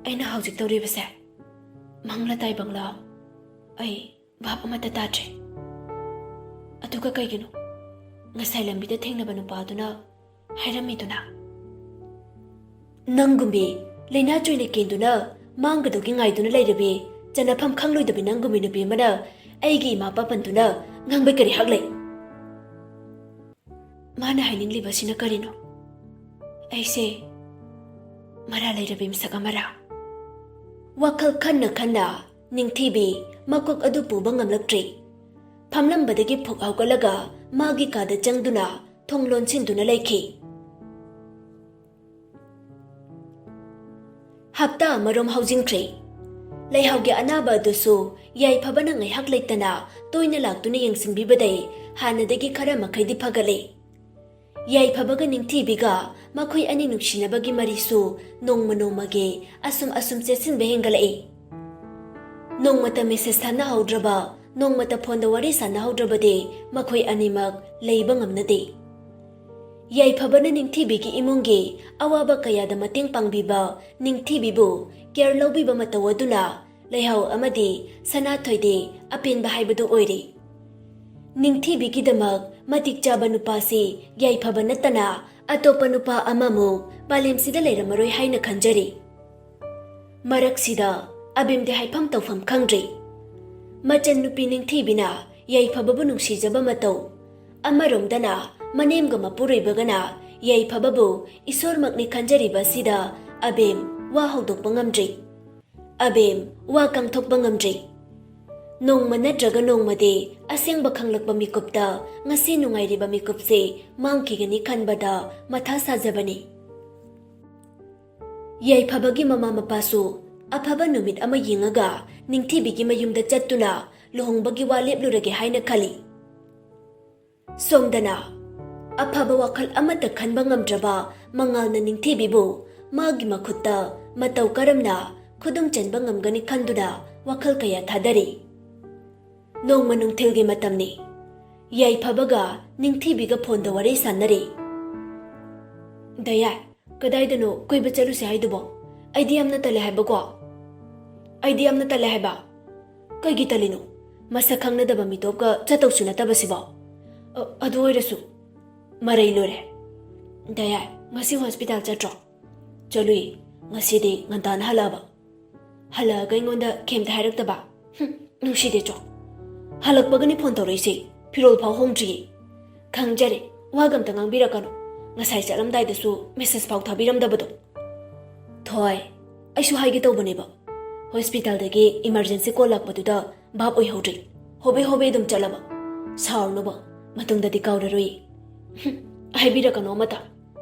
ꯑꯩꯅ ꯍꯧꯖꯤꯛ ꯇꯧꯔꯤꯕꯁꯦ ꯃꯪꯂ ꯇꯥꯏꯕꯪꯂ ꯑꯩ ꯚꯥꯞ ꯑꯃꯠꯇ ꯇꯥꯗ꯭ꯔꯦ꯫" ꯑꯗꯨꯒ ꯀꯩꯒꯤꯅꯣ ꯉꯁꯥꯏ ꯂꯝꯕꯤꯗ ꯊꯦꯡꯅꯕ ꯅꯨꯄꯥꯗꯨꯅ ꯍꯥꯏꯔꯝꯃꯤꯗꯨꯅ? ꯅꯪꯒꯨꯝꯕꯤ ꯂꯥꯏꯅꯥ ꯆꯣꯏꯅ ꯀꯦꯟꯗꯨꯅ ꯃꯥꯡꯒꯗꯧꯒꯤ ꯉꯥꯏꯗꯨꯅ ꯂꯩꯔꯕꯤ, ꯆꯠꯅꯐꯝ ꯈꯪꯂꯣꯏꯗꯕꯤ ꯅꯪꯒꯨꯝꯕꯤ ꯅꯨꯄꯤ ꯑꯃꯅ ꯑꯩꯒꯤ ꯏꯃꯥ ꯄꯥꯄꯟꯗꯨꯅ ꯉꯥꯡꯕꯩ ꯀꯔꯤ ꯍꯛ ꯂꯩ? ꯃꯥꯅ ꯍꯥꯏꯅꯤꯡꯂꯤꯕꯁꯤꯅ ꯀꯔꯤꯅꯣ? ꯑꯩꯁꯦ ꯃꯔꯥ ꯂꯩꯔꯕꯤ ꯃꯤꯁꯛ ꯑꯃꯔꯥ? ꯋꯥꯈꯜ ꯈꯟꯅ ꯈꯟꯅ ꯅꯤꯡꯊꯤꯕꯤ ꯃꯀꯣꯛ ꯑꯗꯨ ꯄꯨꯕ ꯉꯝꯂꯛꯇ꯭ꯔꯦ꯫ ꯐꯝꯂꯝꯕꯗꯒꯤ ꯐꯨꯛ ꯍꯧꯒꯠꯂꯒ ꯃꯥꯒꯤ ꯀꯥꯗ ꯆꯪꯗꯨꯅ ꯊꯣꯡ ꯂꯣꯟꯁꯤꯟꯗꯨꯅ ꯂꯩꯈꯤ꯫ ꯍꯞꯇꯥ ꯑꯃꯔꯣꯝ ꯍꯧꯖꯤꯟꯈ꯭ꯔꯦ꯫ ꯂꯩꯍꯥꯎꯒꯤ ꯑꯅꯥꯕ ꯑꯗꯨꯁꯨ ꯌꯥꯏꯐꯕꯅ ꯉꯥꯏꯍꯥꯛ ꯂꯩꯇꯅ ꯇꯣꯏꯅ ꯂꯥꯛꯇꯨꯅ ꯌꯦꯡꯁꯤꯟꯕꯤꯕꯗꯩ ꯍꯥꯟꯅꯗꯒꯤ ꯈꯔ ꯃꯈꯩꯗꯤ ꯐꯒꯠꯂꯦ꯫ ꯌꯥꯏꯐꯕꯒ ꯅꯤꯡꯊꯤꯕꯤꯒ ꯃꯈꯣꯏ ꯑꯅꯤ ꯅꯨꯡꯁꯤꯅꯕꯒꯤ ꯃꯔꯤꯁꯨ ꯅꯣꯡꯃ ꯅꯣꯡꯃꯒꯤ ꯑꯁꯨꯝ ꯑꯁꯨꯝ ꯆꯦꯠꯁꯤꯟꯕ ꯍꯦꯟꯒꯠꯂꯛꯏ꯫ ꯅꯣꯡꯃꯇ ꯃꯦꯁꯦꯖ ꯊꯥꯅꯍꯧꯗ꯭ꯔꯕ, ꯅꯣꯡꯃꯇ ꯐꯣꯟꯗ ꯋꯥꯔꯤ ꯁꯥꯟꯅꯍꯧꯗ꯭ꯔꯕꯗꯤ ꯃꯈꯣꯏ ꯑꯅꯤꯃꯛ ꯂꯩꯕ ꯉꯝꯅꯗꯦ꯫ ꯌꯥꯏꯐꯕꯅ ꯅꯤꯡꯊꯤꯕꯤꯒꯤ ꯏꯃꯨꯡꯒꯤ ꯑꯋꯥꯕ ꯀꯌꯥꯗ ꯃꯇꯦꯡ ꯄꯥꯡꯕꯤꯕ, ꯅꯤꯡꯊꯤꯕꯤꯕꯨ ꯀꯦꯌꯔ ꯂꯧꯕꯤꯕ ꯃꯇꯧ ꯑꯗꯨꯅ ꯂꯩꯍꯥꯎ ꯑꯃꯗꯤ ꯁꯅꯥꯊꯣꯏꯗꯤ ꯑꯄꯦꯟꯕ ꯍꯥꯏꯕꯗꯨ ꯑꯣꯏꯔꯦ꯫ ꯅꯤꯡꯊꯤꯕꯤꯒꯤꯗꯃꯛ ꯃꯇꯤꯛ ꯆꯥꯕ ꯅꯨꯄꯥꯁꯤ ꯌꯥꯏꯐꯕ ꯅꯠꯇꯅ ꯑꯇꯣꯞꯄ ꯅꯨꯄꯥ ꯑꯃꯃꯨꯛ ꯃꯥꯂꯦꯝꯁꯤꯗ ꯂꯩꯔꯝꯃꯔꯣꯏ ꯍꯥꯏꯅ ꯈꯟꯖꯔꯤ꯫ ꯃꯔꯛꯁꯤꯗ ꯑꯕꯦꯝꯗꯤ ꯍꯥꯏꯐꯝ ꯇꯧꯐꯝ ꯈꯪꯗ꯭ꯔꯦ꯫ ꯃꯆꯟ ꯅꯨꯄꯤ ꯅꯤꯡꯊꯤꯕꯤꯅ ꯌꯥꯏꯐꯕꯕꯨ ꯅꯨꯡꯁꯤꯖꯕ ꯃꯇꯧ, ꯑꯃꯔꯣꯝꯗꯅ ꯃꯅꯦꯝꯒ ꯃꯄꯨꯔꯣꯏꯕꯒꯅ ꯌꯥꯏꯐꯕꯕꯨ ꯏꯁꯣꯔꯃꯛꯅꯤ ꯈꯟꯖꯔꯤꯕ ꯑꯁꯤꯗ ꯑꯕꯦꯝ ꯋꯥ ꯍꯧꯗꯣꯛꯄ ꯉꯝꯗ꯭ꯔꯦ꯫ ꯑꯕꯦꯝ ꯋꯥ ꯀꯥꯡꯊꯣꯛꯄ ꯉꯝꯗ꯭ꯔꯦ꯫ ꯅꯣꯡꯃ ꯅꯠꯇ꯭ꯔꯒ ꯅꯣꯡꯃꯗꯤ ꯑꯁꯦꯡꯕ ꯈꯪꯂꯛꯄ ꯃꯤꯀꯨꯞꯇ ꯉꯁꯤ ꯅꯨꯡꯉꯥꯏꯔꯤꯕ ꯃꯤꯀꯨꯞꯁꯦ ꯃꯥꯡꯈꯤꯒꯅꯤ ꯈꯟꯕꯗ ꯃꯊꯥ ꯁꯥꯖꯕꯅꯤ꯫ ꯌꯥꯏꯐꯕꯒꯤ ꯃꯃꯥ ꯃꯄꯥꯁꯨ ꯑꯐꯕ ꯅꯨꯃꯤꯠ ꯑꯃ ꯌꯦꯡꯉꯒ ꯅꯤꯡꯊꯤꯕꯤꯒꯤ ꯃꯌꯨꯝꯗ ꯆꯠꯇꯨꯅ ꯂꯨꯍꯣꯡꯕꯒꯤ ꯋꯥ ꯂꯦꯞꯂꯨꯔꯒꯦ ꯍꯥꯏꯅ ꯈꯜꯂꯤ꯫ ꯁꯣꯝꯗꯅ ꯑꯐꯕ ꯋꯥꯈꯜ ꯑꯃꯠꯇ ꯈꯟꯕ ꯉꯝꯗ꯭ꯔꯕ ꯃꯉꯥꯜꯅ ꯅꯤꯡꯊꯤꯕꯤꯕꯨ ꯃꯥꯒꯤ ꯃꯈꯨꯠꯇ ꯃꯇꯧ ꯀꯔꯝꯅ ꯈꯨꯗꯨꯝ ꯆꯟꯕ ꯉꯝꯒꯅꯤ ꯈꯟꯗꯨꯅ ꯋꯥꯈꯜ ꯀꯌꯥ ꯊꯥꯗꯔꯤ꯫ ꯅꯣꯡꯃ ꯅꯨꯡꯊꯤꯜꯒꯤ ꯃꯇꯝꯅꯤ꯫ ꯌꯥꯏꯐꯕꯒ ꯅꯤꯡꯊꯤꯕꯤꯒ ꯐꯣꯟꯗ ꯋꯥꯔꯤ ꯁꯥꯟꯅꯔꯤ꯫ "ꯗꯌꯥꯏ, ꯀꯗꯥꯏꯗꯅꯣ ꯀꯣꯏꯕ ꯆꯠꯂꯨꯁꯦ ꯍꯥꯏꯗꯨꯕꯣ? ꯑꯩꯗꯤ ꯌꯥꯝꯅ ꯇꯜꯂꯦ ꯍꯥꯏꯕꯀꯣ꯫ ꯑꯩꯗꯤ ꯌꯥꯝꯅ ꯇꯜꯂꯦ ꯍꯥꯏꯕ꯫ ꯀꯩꯒꯤ ꯇꯜꯂꯤꯅꯣ? ꯃꯁꯛ ꯈꯪꯅꯗꯕ ꯃꯤꯇꯣꯞꯀ ꯆꯠꯇꯧꯁꯨ ꯅꯠꯇꯕꯁꯤꯕꯣ꯫ ꯑ, ꯑꯗꯨ ꯑꯣꯏꯔꯁꯨ ꯃꯔꯩ ꯂꯣꯏꯔꯦ꯫ ꯗꯌꯥꯏ, ꯉꯁꯤ ꯍꯣꯁꯄꯤꯇꯥꯜ ꯆꯠꯇ꯭ꯔꯣ? ꯆꯠꯂꯨꯏ꯫ ꯉꯁꯤꯗꯤ ꯉꯟꯇꯥꯅ ꯍꯜꯂꯛꯑꯕ꯫ ꯍꯜꯂꯛꯑꯒ ꯑꯩꯉꯣꯟꯗ ꯀꯩꯝꯇ ꯍꯥꯏꯔꯛꯇꯕ꯫ ꯍꯨꯝ, ꯅꯨꯡꯁꯤꯗꯦ ꯆꯣ꯫ ꯍꯜꯂꯛꯄꯒꯅꯤ ꯐꯣꯟ ꯇꯧꯔꯛꯏꯁꯦ, ꯐꯤꯔꯣꯜ ꯐꯥꯎ ꯍꯣꯡꯗ꯭ꯔꯤꯌꯦ꯫ ꯈꯪꯖꯔꯦ, ꯋꯥꯒ ꯑꯝꯇ ꯉꯥꯡꯕꯤꯔꯛꯀꯅꯨ꯫ ꯉꯁꯥꯏ ꯆꯠꯂꯝꯗꯥꯏꯗꯁꯨ ꯃꯦꯁꯦꯖ ꯐꯥꯎ ꯊꯥꯕꯤꯔꯝꯗꯕꯗꯣ꯫ ꯊꯣꯏ, ꯑꯩꯁꯨ ꯍꯥꯏꯒꯦ ꯇꯧꯕꯅꯦꯕ, ꯍꯣꯁꯄꯤꯇꯥꯜꯗꯒꯤ ꯏꯃꯥꯔꯖꯦꯟꯁꯤ ꯀꯣꯜ ꯂꯥꯛꯄꯗꯨꯗ ꯚꯥꯞ ꯑꯣꯏꯍꯧꯗ꯭ꯔꯦ꯫ ꯍꯣꯕꯦ ꯍꯣꯕꯦ ꯑꯗꯨꯝ ꯆꯠꯂꯕ꯫ ꯁꯥꯎꯔꯅꯨꯕ, ꯃꯇꯨꯡꯗꯗꯤ ꯀꯥꯎꯔꯔꯣꯏ꯫ ꯍꯨꯝ, ꯍꯥꯏꯕꯤꯔꯛꯀꯅꯣ ꯑꯃꯇ꯫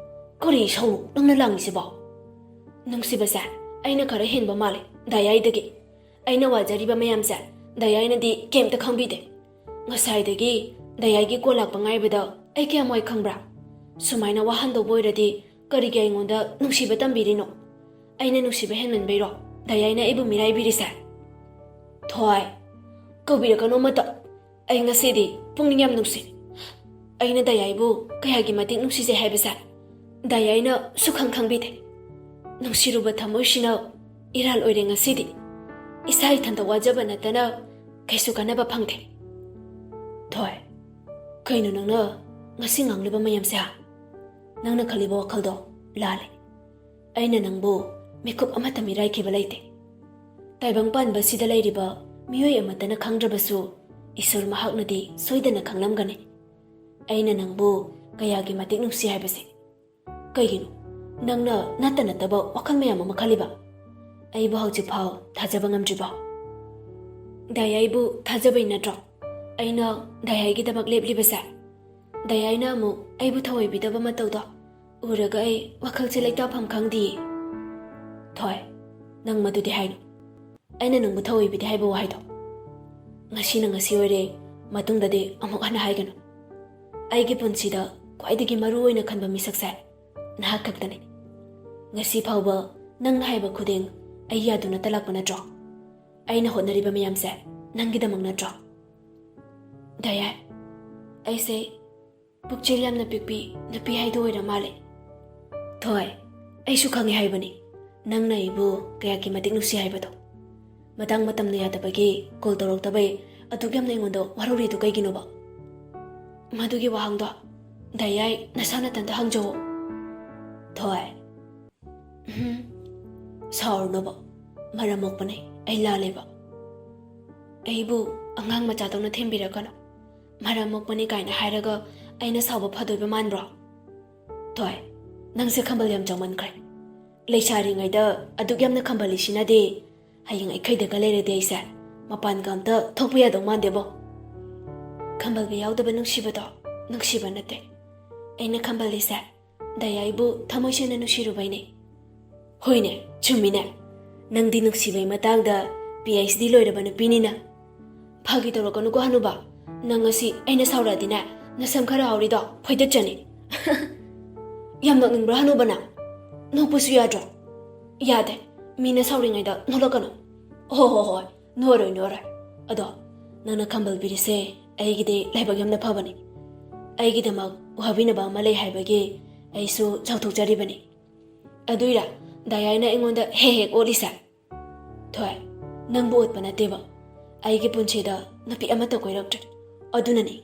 ꯀꯔꯤ ꯏꯁꯧꯅꯣ ꯅꯪꯅ ꯂꯥꯡꯉꯤꯁꯤꯕꯣ? ꯅꯨꯡꯁꯤꯕꯁꯦ ꯑꯩꯅ ꯈꯔ ꯍꯦꯟꯕ ꯃꯥꯜꯂꯦ ꯗꯥꯌꯥꯏꯗꯒꯤ꯫ ꯑꯩꯅ ꯋꯥꯖꯔꯤꯕ ꯃꯌꯥꯝꯁꯦ ꯗꯥꯌꯥꯏꯅꯗꯤ ꯀꯩꯝꯇ ꯈꯪꯕꯤꯗꯦ꯫ ꯉꯁꯥꯏꯗꯒꯤ ꯗꯥꯌꯥꯏꯒꯤ ꯀꯣꯜ ꯂꯥꯛꯄ ꯉꯥꯏꯕꯗ ꯑꯩ ꯀꯌꯥꯝ ꯋꯥꯏ ꯈꯪꯕ꯭ꯔꯥ? ꯁꯨꯃꯥꯏꯅ ꯋꯥꯍꯟꯗꯧꯕ ꯑꯣꯏꯔꯗꯤ ꯀꯔꯤꯒꯤ ꯑꯩꯉꯣꯟꯗ ꯅꯨꯡꯁꯤꯕ ꯇꯝꯕꯤꯔꯤꯅꯣ? ꯑꯩꯅ ꯅꯨꯡꯁꯤꯕ ꯍꯦꯟꯃꯟꯕꯩꯔꯣ ꯗꯥꯌꯥꯏꯅ ꯑꯩꯕꯨ ꯃꯤꯔꯥꯏꯕꯤꯔꯤꯁꯦ? ꯊꯣꯏ, ꯀꯧꯕꯤꯔꯛꯀꯅꯣ ꯑꯃꯇ꯫ ꯑꯩ ꯉꯁꯤꯗꯤ ꯄꯨꯛꯅꯤꯡ ꯌꯥꯝ ꯅꯨꯡꯁꯤ꯫ ꯑꯩꯅ ꯗꯥꯌꯥꯏꯕꯨ ꯀꯌꯥꯒꯤ ꯃꯇꯤꯛ ꯅꯨꯡꯁꯤꯖꯩ ꯍꯥꯏꯕꯁꯦ ꯗꯥꯌꯥꯏꯅ ꯁꯨꯈꯪ ꯈꯪꯕꯤꯗꯦ꯫ ꯅꯨꯡꯁꯤꯔꯨꯕ ꯊꯃꯣꯏꯁꯤꯅ ꯏꯔꯥꯜ ꯑꯣꯏꯔꯦ ꯉꯁꯤꯗꯤ꯫ ꯏꯁꯥ ꯏꯊꯟꯇ ꯋꯥꯖꯕ ꯅꯠꯇꯅ ꯀꯩꯁꯨ ꯀꯥꯟꯅꯕ ꯐꯪꯗꯦ꯫ ꯊꯣꯏ, ꯀꯩꯅꯣ ꯅꯪꯅ ꯉꯁꯤ ꯉꯥꯡꯂꯤꯕ ꯃꯌꯥꯝꯁꯦ ꯍꯥ? ꯅꯪꯅ ꯈꯜꯂꯤꯕ ꯋꯥꯈꯜꯗꯣ ꯂꯥꯜꯂꯦ꯫ ꯑꯩꯅ ꯅꯪꯕꯨ ꯃꯤꯀꯨꯞ ꯑꯃꯠꯇ ꯃꯤꯔꯥꯏꯈꯤꯕ ꯂꯩꯇꯦ꯫ ꯇꯥꯏꯕꯪ ꯄꯥꯟꯕꯁꯤꯗ ꯂꯩꯔꯤꯕ ꯃꯤꯑꯣꯏ ꯑꯃꯠꯇꯅ ꯈꯪꯗ꯭ꯔꯕꯁꯨ ꯏꯁꯣꯔ ꯃꯍꯥꯛꯅꯗꯤ ꯁꯣꯏꯗꯅ ꯈꯪꯂꯝꯒꯅꯤ꯫ ꯑꯩꯅ ꯅꯪꯕꯨ ꯀꯌꯥꯒꯤ ꯃꯇꯤꯛ ꯅꯨꯡꯁꯤ ꯍꯥꯏꯕꯁꯦ꯫ ꯀꯩꯒꯤꯅꯣ ꯅꯪꯅ ꯅꯠꯇ ꯅꯠꯇꯕ ꯋꯥꯈꯜ ꯃꯌꯥꯝ ꯑꯃ ꯈꯜꯂꯤꯕ? ꯑꯩꯕꯨ ꯍꯧꯖꯤꯛꯐꯥꯎ ꯊꯥꯖꯕ ꯉꯝꯗ꯭ꯔꯤꯕꯣ? ꯗꯥꯌꯥꯏꯕꯨ ꯊꯥꯖꯕꯩ ꯅꯠꯇ꯭ꯔꯣ ꯑꯩꯅ ꯗꯥꯌꯥꯏꯒꯤꯗꯃꯛ ꯂꯦꯞꯂꯤꯕꯁꯦ? ꯗꯥꯌꯥꯏꯅ ꯑꯃꯨꯛ ꯑꯩꯕꯨ ꯊꯑꯣꯏꯕꯤꯗꯕ ꯃꯇꯧꯗꯣ ꯎꯔꯒ ꯑꯩ ꯋꯥꯈꯜꯁꯦ ꯂꯩꯇꯥꯐꯝ ꯈꯪꯗꯤꯌꯦ꯫ ꯊꯣꯏ, ꯅꯪ ꯃꯗꯨꯗꯤ ꯍꯥꯏꯅꯨ꯫ ꯑꯩꯅ ꯅꯪꯕꯨ ꯊꯑꯣꯏꯕꯤꯗꯦ ꯍꯥꯏꯕ ꯋꯥꯍꯩꯗꯣ ꯉꯁꯤꯅ ꯉꯁꯤ ꯑꯣꯏꯔꯦ, ꯃꯇꯨꯡꯗꯗꯤ ꯑꯃꯨꯛ ꯍꯟꯅ ꯍꯥꯏꯒꯅꯨ꯫ ꯑꯩꯒꯤ ꯄꯨꯟꯁꯤꯗ ꯈ꯭ꯋꯥꯏꯗꯒꯤ ꯃꯔꯨ ꯑꯣꯏꯅ ꯈꯟꯕ ꯃꯤꯁꯛꯁꯦ ꯅꯍꯥꯛ ꯈꯛꯇꯅꯤ꯫ ꯉꯁꯤ ꯐꯥꯎꯕ ꯅꯪꯅ ꯍꯥꯏꯕ ꯈꯨꯗꯤꯡ ꯑꯩ ꯌꯥꯗꯨꯅꯇ ꯂꯥꯛꯄ ꯅꯠꯇ꯭ꯔꯣ? ꯑꯩꯅ ꯍꯣꯠꯅꯔꯤꯕ ꯃꯌꯥꯝꯁꯦ ꯅꯪꯒꯤꯗꯃꯛ ꯅꯠꯇ꯭ꯔꯣ? ꯗꯥꯌꯥꯏ, ꯑꯩꯁꯦ ꯄꯨꯛꯆꯦꯜ ꯌꯥꯝꯅ ꯄꯤꯛꯄꯤ ꯅꯨꯄꯤ ꯍꯥꯏꯗꯣ ꯑꯣꯏꯔ ꯃꯥꯜꯂꯦ꯫ ꯊꯣꯏ, ꯑꯩꯁꯨ ꯈꯪꯉꯦ ꯍꯥꯏꯕꯅꯤ ꯅꯪꯅ ꯑꯩꯕꯨ ꯀꯌꯥꯒꯤ ꯃꯇꯤꯛ ꯅꯨꯡꯁꯤ ꯍꯥꯏꯕꯗꯣ꯫ ꯃꯇꯥꯡ ꯃꯇꯝꯅ ꯌꯥꯗꯕꯒꯤ ꯀꯣꯜ ꯇꯧꯔꯛꯇꯕꯩ ꯑꯗꯨꯛ ꯌꯥꯝꯅ ꯑꯩꯉꯣꯟꯗ ꯋꯥꯔꯧꯔꯤꯗꯨ ꯀꯩꯒꯤꯅꯣꯕ? ꯃꯗꯨꯒꯤ ꯋꯥꯍꯪꯗꯣ ꯗꯥꯏꯌꯥꯏ ꯅꯁꯥ ꯅꯊꯟꯇ ꯍꯪꯖꯧꯑꯣ꯫ ꯊꯣꯏ꯫ ꯎꯝ, ꯁꯥꯎꯔꯨꯅꯣꯕ꯫ ꯃꯔꯝ ꯃꯣꯛꯄꯅꯦ꯫ ꯑꯩ ꯂꯥꯜꯂꯦꯕ꯫ ꯑꯩꯕꯨ ꯑꯉꯥꯡ ꯃꯆꯥꯗꯧꯅ ꯊꯦꯝꯕꯤꯔꯛꯀꯅꯨ꯫ ꯃꯔꯝ ꯃꯣꯛꯄꯅꯤ ꯀꯥꯏꯅ ꯍꯥꯏꯔꯒ ꯑꯩꯅ ꯁꯥꯎꯕ ꯐꯗꯣꯏꯕ ꯃꯥꯟꯕ꯭ꯔꯣ? ꯊꯣꯏ, ꯅꯪꯁꯦ ꯈꯝꯕꯜ ꯌꯥꯝ ꯆꯥꯎꯃꯟꯈ꯭ꯔꯦ꯫ ꯂꯩꯁꯥꯔꯤꯉꯩꯗ ꯑꯗꯨꯛ ꯌꯥꯝꯅ ꯈꯝꯕꯜꯂꯤꯁꯤꯅꯗꯤ ꯍꯌꯦꯡ ꯑꯩꯈꯩꯗꯒ ꯂꯩꯔꯗꯤ ꯑꯩꯁꯦ ꯃꯄꯥꯟꯒ ꯑꯝꯇ ꯊꯣꯛꯄ ꯌꯥꯗꯧ ꯃꯥꯟꯗꯦꯕꯣ꯫ ꯈꯝꯕꯜꯕ ꯌꯥꯎꯗꯕ ꯅꯨꯡꯁꯤꯕꯗꯣ ꯅꯨꯡꯁꯤꯕ ꯅꯠꯇꯦ꯫ ꯑꯩꯅ ꯈꯝꯕꯜꯂꯤꯁꯦ ꯗꯌꯥꯏꯕꯨ ꯊꯃꯣꯏ ꯁꯦꯡꯅ ꯅꯨꯡꯁꯤꯔꯨꯕꯩꯅꯦ꯫ ꯍꯣꯏꯅꯦ, ꯆꯨꯝꯃꯤꯅꯦ꯫ ꯅꯪꯗꯤ ꯅꯨꯡꯁꯤꯕꯩ ꯃꯇꯥꯡꯗ ꯄꯤ ꯑꯩꯆ ꯗꯤ ꯂꯣꯏꯔꯕ ꯅꯨꯄꯤꯅꯤꯅ꯫ ꯐꯥꯒꯤ ꯇꯧꯔꯛꯀꯅꯨꯀꯣ ꯍꯅꯨꯕ꯫ ꯅꯪ ꯉꯁꯤ ꯑꯩꯅ ꯁꯥꯎꯔꯛꯑꯗꯤꯅꯦ, ꯅꯁꯝ ꯈꯔ ꯍꯧꯔꯤꯗꯣ ꯐꯣꯏꯗꯠꯆꯅꯤ꯫ ꯌꯥꯝ ꯅꯣꯛꯅꯤꯡꯕ꯭ꯔꯥ ꯍꯅꯨꯕ ꯅꯪ? ꯅꯣꯛꯄꯁꯨ ꯌꯥꯗ꯭ꯔꯣ? ꯌꯥꯗꯦ꯫ ꯃꯤꯅ ꯁꯥꯎꯔꯤꯉꯩꯗ ꯅꯣꯛꯂꯛꯀꯅꯨ꯫ ꯍꯣ ꯍꯣ ꯍꯣꯏ, ꯅꯣꯛꯑꯔꯣꯏ, ꯅꯣꯛꯑꯔꯣꯏ꯫ ꯑꯗꯣ ꯅꯪꯅ ꯈꯝꯕꯜ ꯄꯤꯔꯤꯁꯦ ꯑꯩꯒꯤꯗꯤ ꯂꯥꯏꯕꯛ ꯌꯥꯝꯅ ꯐꯕꯅꯤ꯫ ꯑꯩꯒꯤꯗꯃꯛ ꯋꯥꯕꯤꯅꯕ ꯑꯃ ꯂꯩ ꯍꯥꯏꯕꯒꯤ ꯑꯩꯁꯨ ꯆꯥꯎꯊꯣꯛꯆꯔꯤꯕꯅꯤ꯫ ꯑꯗꯨꯏꯔꯥ ꯗꯥꯌꯥꯏꯅ ꯑꯩꯉꯣꯟꯗ ꯍꯦꯛ ꯍꯦꯛ ꯑꯣꯠꯂꯤꯁꯦ? ꯊꯣꯏ, ꯅꯪꯕꯨ ꯑꯣꯠꯄ ꯅꯠꯇꯦꯕ꯫ ꯑꯩꯒꯤ ꯄꯨꯟꯁꯤꯗ ꯅꯨꯄꯤ ꯑꯃꯠꯇ ꯀꯣꯏꯔꯛꯇ꯭ꯔꯤ꯫ ꯑꯗꯨꯅꯅꯤ꯫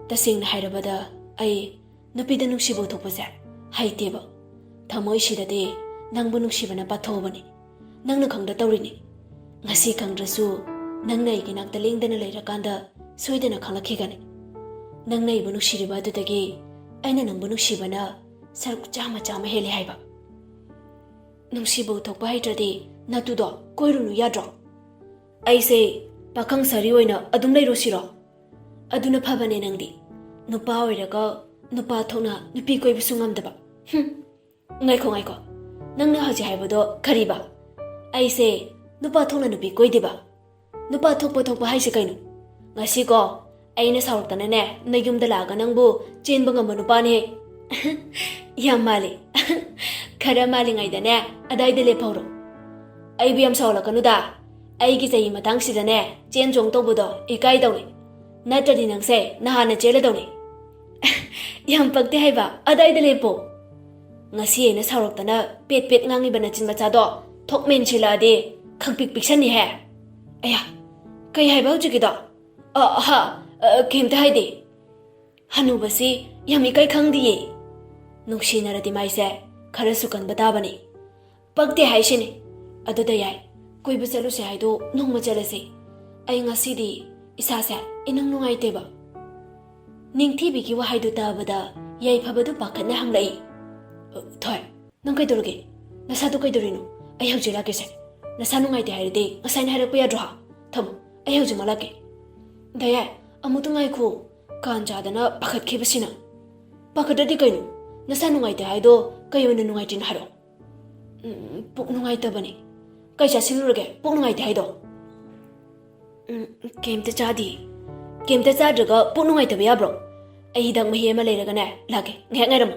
ꯇꯁꯦꯡꯅ ꯍꯥꯏꯔꯕꯗ ꯑꯩ ꯅꯨꯄꯤꯗ ꯅꯨꯡꯁꯤꯕ ꯎꯊꯣꯛꯄꯁꯦ ꯍꯩꯇꯦꯕ꯫ ꯊꯃꯣꯏꯁꯤꯗꯗꯤ ꯅꯪꯕꯨ ꯅꯨꯡꯁꯤꯕꯅ ꯄꯥꯊꯣꯛꯑꯕꯅꯤ꯫ ꯅꯪꯅ ꯈꯪꯗ ꯇꯧꯔꯤꯅꯤ꯫ ꯉꯁꯤ ꯈꯪꯗ꯭ꯔꯁꯨ ꯅꯪꯅ ꯑꯩꯒꯤ ꯅꯥꯛꯇ ꯂꯦꯡꯗꯅ ꯂꯩꯔꯀꯥꯟꯗ ꯁꯣꯏꯗꯅ ꯈꯪꯂꯛꯈꯤꯒꯅꯤ꯫ ꯅꯪꯅ ꯑꯩꯕꯨ ꯅꯨꯡꯁꯤꯔꯤꯕ ꯑꯗꯨꯗꯒꯤ ꯑꯩꯅ ꯅꯪꯕꯨ ꯅꯨꯡꯁꯤꯕꯅ ꯁꯔꯨꯛ ꯆꯥꯝꯃ ꯆꯥꯝꯃ ꯍꯦꯜꯂꯤ ꯍꯥꯏꯕ꯫ ꯅꯨꯡꯁꯤꯕ ꯎꯊꯣꯛꯄ ꯍꯩꯇ꯭ꯔꯗꯤ ꯅꯇꯨꯗꯣ ꯀꯣꯏꯔꯨꯅꯨ ꯌꯥꯗ꯭ꯔꯣ? ꯑꯩꯁꯦ ꯄꯥꯈꯪ ꯁꯥꯔꯤ ꯑꯣꯏꯅ ꯑꯗꯨꯝ ꯂꯩꯔꯨꯁꯤꯔꯣ? ꯑꯗꯨꯅ ꯐꯕꯅꯦ ꯅꯪꯗꯤ꯫ ꯅꯨꯄꯥ ꯑꯣꯏꯔꯒ ꯅꯨꯄꯥ ꯊꯣꯛꯅ ꯅꯨꯄꯤ ꯀꯣꯏꯕꯁꯨ ꯉꯝꯗꯕ꯫ ꯍꯨꯝ꯫ ꯉꯥꯏꯈꯣ, ꯉꯥꯏꯈꯣ꯫ ꯅꯪꯅ ꯍꯧꯖꯤꯛ ꯍꯥꯏꯕꯗꯣ ꯀꯔꯤꯕ? ꯑꯩꯁꯦ ꯅꯨꯄꯥ ꯊꯣꯛꯅ ꯅꯨꯄꯤ ꯀꯣꯏꯗꯦꯕ? ꯅꯨꯄꯥ ꯊꯣꯛꯄ ꯊꯣꯛꯄ ꯍꯥꯏꯁꯦ ꯀꯩꯅꯣ? ꯉꯁꯤꯀꯣ, ꯑꯩꯅ ꯁꯥꯎꯔꯛꯇꯅꯅꯦ, ꯅꯌꯨꯝꯗ ꯂꯥꯛꯑꯒ ꯅꯪꯕꯨ ꯆꯦꯟꯕ ꯉꯝꯕ ꯅꯨꯄꯥꯅꯦ꯫ ꯌꯥꯝ ꯃꯥꯜꯂꯤ꯫ ꯈꯔ ꯃꯥꯜꯂꯤꯉꯩꯗꯅꯦ, ꯑꯗꯥꯏꯗ ꯂꯦꯞꯍꯧꯔꯣ꯫ ꯑꯩꯕꯨ ꯌꯥꯝ ꯁꯥꯎꯍꯜꯂꯛꯀꯅꯨꯗ꯫ ꯑꯩꯒꯤ ꯆꯍꯤ ꯃꯇꯥꯡꯁꯤꯗꯅꯦ, ꯆꯦꯟ ꯆꯣꯡ ꯇꯧꯕꯗꯣ ꯏꯀꯥꯏꯗꯧꯅꯤ꯫ ꯅꯠꯇ꯭ꯔꯗꯤ ꯅꯪꯁꯦ ꯅꯍꯥꯟꯅ ꯆꯦꯜꯂꯗꯧꯅꯤ꯫ ꯌꯥꯝ ꯄꯛꯇꯦ ꯍꯥꯏꯕ, ꯑꯗꯥꯏꯗ ꯂꯦꯞꯄꯣ꯫ ꯉꯁꯤ ꯑꯩꯅ ꯁꯥꯎꯔꯛꯇꯅ ꯄꯦꯠ ꯄꯦꯠ ꯉꯥꯡꯉꯤꯕ ꯅꯆꯤꯟ ꯃꯆꯥꯗꯣ ꯊꯣꯛ ꯃꯦꯟꯁꯤꯜꯂꯛꯑꯗꯤ ꯈꯪꯄꯤꯛ ꯄꯤꯛꯁꯟꯅꯤꯍꯦ꯫ ꯑꯌꯥ, ꯀꯩ ꯍꯥꯏꯕ ꯍꯧꯖꯤꯛꯀꯤꯗꯣ? ꯑ, ꯍꯥ, ꯑ, ꯀꯩꯝꯇ ꯍꯥꯏꯗꯦ꯫ ꯍꯅꯨꯕꯁꯤ ꯌꯥꯝ ꯏꯀꯥꯏ ꯈꯪꯗꯤꯌꯦ꯫ ꯅꯨꯡꯁꯤꯅꯔꯗꯤ ꯃꯥꯏꯁꯦ ꯈꯔꯁꯨ ꯀꯟꯕ ꯇꯥꯕꯅꯤ꯫ ꯄꯛꯇꯦ ꯍꯥꯏꯁꯤꯅꯤ꯫ ꯑꯗꯨꯗ ꯌꯥꯏ, ꯀꯣꯏꯕ ꯆꯠꯂꯨꯁꯦ ꯍꯥꯏꯗꯣ ꯅꯣꯡꯃ ꯆꯠꯂꯁꯤ꯫ ꯑꯩ ꯉꯁꯤꯗꯤ ꯏꯁꯥꯁꯦ ꯏꯅꯨꯡ ꯅꯨꯡꯉꯥꯏꯇꯦꯕ꯫ ꯅꯤꯡꯊꯤꯕꯤꯒꯤ ꯋꯥꯍꯩꯗꯨ ꯇꯥꯕꯗ ꯌꯥꯏꯐꯕꯗꯨ ꯄꯥꯈꯠꯅ ꯍꯪꯂꯛꯏ, "ꯊꯣꯏ, ꯅꯪ ꯀꯩꯗꯧꯔꯒꯦ? ꯅꯁꯥꯗꯣ ꯀꯩꯗꯧꯔꯤꯅꯣ? ꯑꯩ ꯍꯧꯖꯤꯛ ꯂꯥꯛꯀꯦꯁꯦ꯫ ꯅꯁꯥ ꯅꯨꯡꯉꯥꯏꯇꯦ ꯍꯥꯏꯔꯗꯤ ꯉꯁꯥꯏꯅ ꯍꯥꯏꯔꯛꯄ ꯌꯥꯗ꯭ꯔꯣ ꯍꯥ? ꯊꯝꯃꯣ, ꯑꯩ ꯍꯧꯖꯤꯛꯃꯛ ꯂꯥꯛꯀꯦ꯫" "ꯗꯌꯥꯏ, ꯑꯃꯨꯛꯇ ꯉꯥꯏꯈꯣ꯫ ꯀꯥꯟ ꯆꯥꯗꯅ ꯄꯥꯈꯠꯈꯤꯕꯁꯤꯅ꯫" "ꯄꯥꯈꯠꯇ꯭ꯔꯗꯤ ꯀꯩꯅꯣ? ꯅꯁꯥ ꯅꯨꯡꯉꯥꯏꯇꯦ ꯍꯥꯏꯗꯣ ꯀꯩ ꯑꯣꯏꯅ ꯅꯨꯡꯉꯥꯏꯇ꯭ꯔꯤꯅꯣ ꯍꯥꯏꯔꯣ?" "ꯎꯝ, ꯄꯨꯛ ꯅꯨꯡꯉꯥꯏꯇꯕꯅꯤ꯫" "ꯀꯩ ꯆꯥꯁꯤꯜꯂꯨꯔꯒꯦ ꯄꯨꯛ ꯅꯨꯡꯉꯥꯏꯇꯦ ꯍꯥꯏꯗꯣ?" "ꯎꯝ, ꯀꯩꯝꯇ ꯆꯥꯗꯦ꯫" "ꯀꯩꯝꯇ ꯆꯥꯗ꯭ꯔꯒ ꯄꯨꯛ ꯅꯨꯡꯉꯥꯏꯇꯕ ꯌꯥꯕ꯭ꯔꯣ? ꯑꯩ ꯍꯤꯗꯥꯛ ꯃꯍꯤ ꯑꯃ ꯂꯩꯔꯒꯅꯦ ꯂꯥꯛꯀꯦ, ꯉꯥꯏꯍꯥꯛ ꯉꯥꯏꯔꯝꯃꯣ꯫"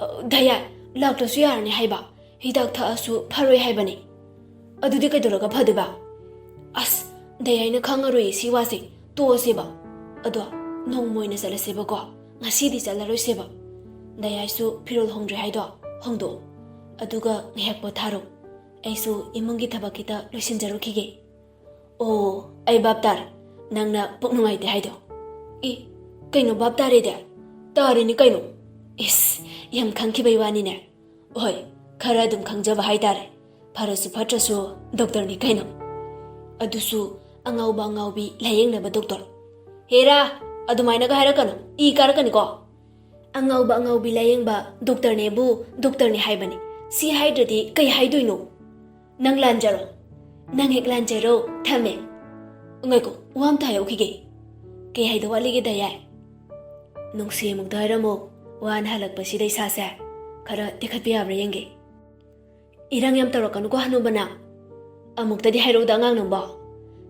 "ꯑ, ꯗꯌꯥꯏ, ꯂꯥꯛꯇ꯭ꯔꯁꯨ ꯌꯥꯔꯅꯤ ꯍꯥꯏꯕ꯫ ꯍꯤꯗꯥꯛ ꯊꯛꯑꯁꯨ ꯐꯔꯣꯏ ꯍꯥꯏꯕꯅꯤ꯫" "ꯑꯗꯨꯗꯤ ꯀꯩꯗꯧꯔꯒ ꯐꯗꯣꯏꯕ?" "ꯑꯁ, ꯗꯌꯥꯏꯅ ꯈꯪꯉꯔꯣꯏ ꯁꯤ ꯋꯥꯁꯦ꯫ ꯇꯣꯛꯑꯁꯦꯕ꯫ ꯑꯗꯣ ꯅꯣꯡꯃ ꯑꯣꯏꯅ ꯆꯠꯂꯁꯦꯕꯀꯣ꯫ ꯉꯁꯤꯗꯤ ꯆꯠꯂꯔꯣꯏꯁꯦꯕ꯫ ꯗꯌꯥꯏꯁꯨ ꯐꯤꯔꯣꯜ ꯍꯣꯡꯗ꯭ꯔꯤ ꯍꯥꯏꯗꯣ ꯍꯣꯡꯗꯣꯛꯑꯣ꯫ ꯑꯗꯨꯒ ꯉꯥꯏꯍꯥꯛ ꯄꯣꯊꯥꯔꯣ꯫ ꯑꯩꯁꯨ ꯏꯃꯨꯡꯒꯤ ꯊꯕꯛ ꯈꯤꯇ ꯂꯣꯏꯁꯤꯟꯖꯔꯨꯈꯤꯒꯦ꯫" "ꯑꯣ, ꯑꯩ ꯚꯥꯞ ꯇꯥꯔꯦ꯫ ꯅꯪꯅ ꯄꯨꯛ ꯅꯨꯡꯉꯥꯏꯇꯦ ꯍꯥꯏꯗꯣ꯫" "ꯑꯦ, ꯀꯩꯅꯣ ꯚꯥꯞ ꯇꯥꯔꯦꯗꯤ? ꯇꯥꯔꯤꯅꯤ ꯀꯩꯅꯣ꯫ ꯏꯁ, ꯌꯥꯝ ꯈꯪꯈꯤꯕꯩ ꯋꯥꯅꯤꯅꯦ꯫" "ꯍꯣꯏ, ꯈꯔ ꯑꯗꯨꯝ ꯈꯪꯖꯕ ꯍꯥꯏꯇꯥꯔꯦ꯫ ꯐꯔꯁꯨ ꯐꯠꯇ꯭ꯔꯁꯨ ꯗꯣꯛꯇꯔꯅꯤ ꯀꯩꯅꯣ꯫ ꯑꯗꯨꯁꯨ ꯑꯉꯥꯎꯕ ꯑꯉꯥꯎꯕꯤ ꯂꯥꯌꯦꯡꯅꯕ ꯗꯣꯛꯇꯔ꯫" "ꯍꯦꯔꯥ, ꯑꯗꯨꯃꯥꯏꯅꯒ ꯍꯥꯏꯔꯛꯀꯅꯨ, ꯏ ꯀꯥꯔꯛꯀꯅꯤꯀꯣ꯫" "ꯑꯉꯥꯎꯕ ꯑꯉꯥꯎꯕꯤ ꯂꯥꯌꯦꯡꯕ ꯗꯣꯛꯇꯔꯅꯦꯕꯨ ꯗꯣꯛꯇꯔꯅꯤ ꯍꯥꯏꯕꯅꯤ꯫ ꯁꯤ ꯍꯥꯏꯗ꯭ꯔꯗꯤ ꯀꯩ ꯍꯥꯏꯗꯣꯏꯅꯣ?" "ꯅꯪ ꯂꯥꯟꯖꯔꯣ꯫" "ꯅꯪ ꯍꯦꯛ ꯂꯥꯟꯖꯔꯣ, ꯊꯝꯃꯦ꯫" "ꯉꯥꯏꯈꯣ, ꯋꯥ ꯑꯝꯇ ꯍꯥꯏꯍꯧꯈꯤꯒꯦ꯫" "ꯀꯩ ꯍꯥꯏꯗꯧ ꯋꯥꯠꯂꯤꯒꯦ, ꯗꯌꯥꯏ?" "ꯅꯨꯡꯁꯤ ꯑꯃꯨꯛꯇ ꯍꯥꯏꯔꯝꯃꯣ, ꯋꯥꯅ ꯍꯜꯂꯛꯄꯁꯤꯗ ꯏꯁꯥꯁꯦ ꯈꯔ ꯇꯦꯛꯈꯠꯄ ꯌꯥꯕ꯭ꯔꯥ ꯌꯦꯡꯒꯦ꯫" "ꯏꯔꯥꯡ ꯌꯥꯝ ꯇꯧꯔꯛꯀꯅꯨꯀꯣ, ꯍꯅꯨꯕ ꯅꯪ꯫ ꯑꯃꯨꯛꯇꯗꯤ ꯍꯥꯏꯔꯛꯎꯗ, ꯑꯉꯥꯡ ꯅꯪꯕꯣ꯫"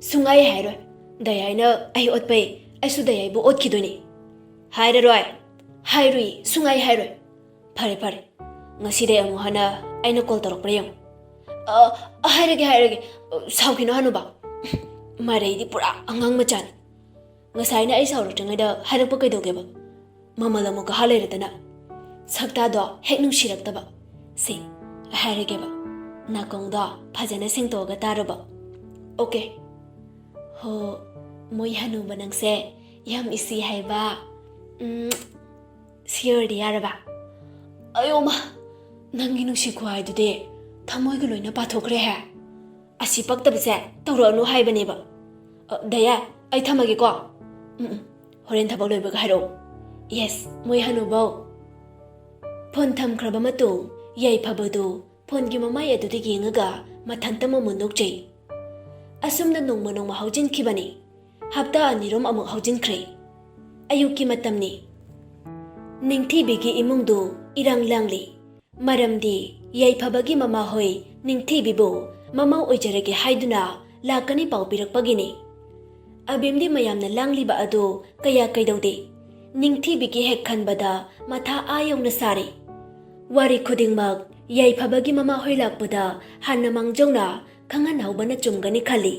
"ꯁꯨꯡꯍꯥꯏ ꯍꯥꯏꯔꯣꯏ꯫ ꯗꯌꯥꯏꯅ ꯑꯩ ꯑꯣꯠꯄꯩ ꯑꯩꯁꯨ ꯗꯌꯥꯏꯕꯨ ꯑꯣꯠꯈꯤꯗꯣꯏꯅꯤ꯫" "ꯍꯥꯏꯔꯔꯣꯏ, ꯍꯥꯏꯔꯨꯏ, ꯁꯨꯡꯍꯥꯏ ꯍꯥꯏꯔꯣꯏ꯫" "ꯐꯔꯦ, ꯐꯔꯦ, ꯉꯁꯤꯗꯩ ꯑꯃꯨꯛ ꯍꯟꯅ ꯑꯩꯅ ꯀꯣꯜ ꯇꯧꯔꯛꯄ꯭ꯔꯥ ꯌꯦꯡꯉꯨ꯫" "ꯑ, ꯍꯥꯏꯔꯒꯦ, ꯍꯥꯏꯔꯒꯦ꯫ ꯁꯥꯎꯈꯤꯅꯣ, ꯍꯅꯨꯕ꯫" "ꯃꯔꯩꯗꯤ ꯄꯨꯔꯥ ꯑꯉꯥꯡ ꯃꯆꯥꯅꯤ꯫ ꯉꯁꯥꯏꯅ ꯑꯩ ꯁꯥꯎꯔꯛꯇ꯭ꯔꯤꯉꯩꯗ ꯍꯥꯏꯔꯛꯄ ꯀꯩꯗꯧꯒꯦꯕ? ꯃꯃꯜ ꯑꯃꯨꯛ ꯀꯥꯍꯜ ꯂꯩꯔꯗꯅ꯫" ꯁꯛꯇꯥꯗꯣ ꯍꯦꯛ ꯅꯨꯡꯁꯤꯔꯛꯇꯕ꯫ "ꯁꯤ, ꯍꯥꯏꯔꯒꯦꯕ, ꯅꯥꯀꯣꯡꯗꯣ ꯐꯖꯅ ꯁꯦꯡꯇꯣꯛꯑꯒ ꯇꯥꯔꯕ?" "ꯑꯣꯀꯦ꯫" "ꯍꯣ, ꯃꯣꯏ ꯍꯅꯨꯕ ꯅꯪꯁꯦ ꯌꯥꯝ ꯏꯁꯤ ꯍꯥꯏꯕ꯫ ꯎꯝ, ꯁꯤꯌꯔꯗꯤ ꯌꯥꯔꯕ? ꯑꯌꯣꯃ, ꯅꯪꯒꯤ ꯅꯨꯡꯁꯤ ꯈꯨꯍꯥꯏꯗꯨꯗꯤ ꯊꯃꯣꯏꯒ ꯂꯣꯏꯅ ꯄꯥꯊꯣꯛꯈ꯭ꯔꯦꯍꯦ꯫ ꯑꯁꯤ ꯄꯛꯇꯕꯁꯦ ꯇꯧꯔꯛꯑꯅꯨ ꯍꯥꯏꯕꯅꯦꯕ꯫ ꯑ, ꯗꯌꯥ, ꯑꯩ ꯊꯝꯃꯒꯦꯀꯣ꯫ ꯎꯝ, ꯎꯝ, ꯍꯣꯔꯦꯟ ꯊꯕꯛ ꯂꯣꯏꯕꯒ ꯍꯥꯏꯔꯛꯑꯣ꯫ ꯌꯦꯁ, ꯃꯣꯏ ꯍꯅꯨꯕꯧ꯫ ꯐꯣꯟ ꯊꯝꯈ꯭ꯔꯕ ꯃꯇꯨꯡ ꯌꯥꯏꯐꯕꯗꯨ ꯐꯣꯟꯒꯤ ꯃꯃꯥꯏ ꯑꯗꯨꯗ ꯌꯦꯡꯉꯒ ꯃꯊꯟꯇ ꯃꯃꯨꯟ ꯅꯣꯛꯆꯩ꯫ ꯑꯁꯨꯝꯅ ꯅꯣꯡꯃ ꯅꯣꯡꯃ ꯍꯧꯖꯤꯟꯈꯤꯕꯅꯤ꯫ ꯍꯞꯇꯥ ꯑꯅꯤꯔꯣꯝ ꯑꯃꯨꯛ ꯍꯧꯖꯤꯟꯈ꯭ꯔꯦ꯫ ꯑꯌꯨꯛꯀꯤ ꯃꯇꯝꯅꯤ꯫ ꯅꯤꯡꯊꯤꯕꯤꯒꯤ ꯏꯃꯨꯡꯗꯨ ꯏꯔꯥꯡ ꯂꯥꯡꯂꯤ꯫ ꯃꯔꯝꯗꯤ ꯌꯥꯏꯐꯕꯒꯤ ꯃꯃꯥꯍꯣꯏ ꯅꯤꯡꯊꯤꯕꯤꯕꯨ ꯃꯃꯧ ꯑꯣꯏꯖꯔꯒꯦ ꯍꯥꯏꯗꯨꯅ ꯂꯥꯛꯀꯅꯤ ꯄꯥꯎ ꯄꯤꯔꯛꯄꯒꯤꯅꯤ꯫ ꯑꯕꯤꯝꯗꯤ ꯃꯌꯥꯝꯅ ꯂꯥꯡꯂꯤꯕ ꯑꯗꯨ ꯀꯌꯥ ꯀꯩꯗꯧꯗꯦ꯫ ꯅꯤꯡꯊꯤꯕꯤꯒꯤ ꯍꯦꯛ ꯈꯟꯕꯗ ꯃꯊꯥ ꯑꯥ ꯌꯧꯅ ꯁꯥꯔꯤ꯫ ꯋꯥꯔꯤ ꯈꯨꯗꯤꯡꯃꯛ ꯌꯥꯏꯐꯕꯒꯤ ꯃꯃꯥꯍꯣꯏ ꯂꯥꯛꯄꯗ ꯍꯥꯟꯅ ꯃꯥꯡꯖꯧꯅ ꯈꯪꯍꯟꯍꯧꯕꯅ ꯆꯨꯝꯒꯅꯤ ꯈꯜꯂꯤ꯫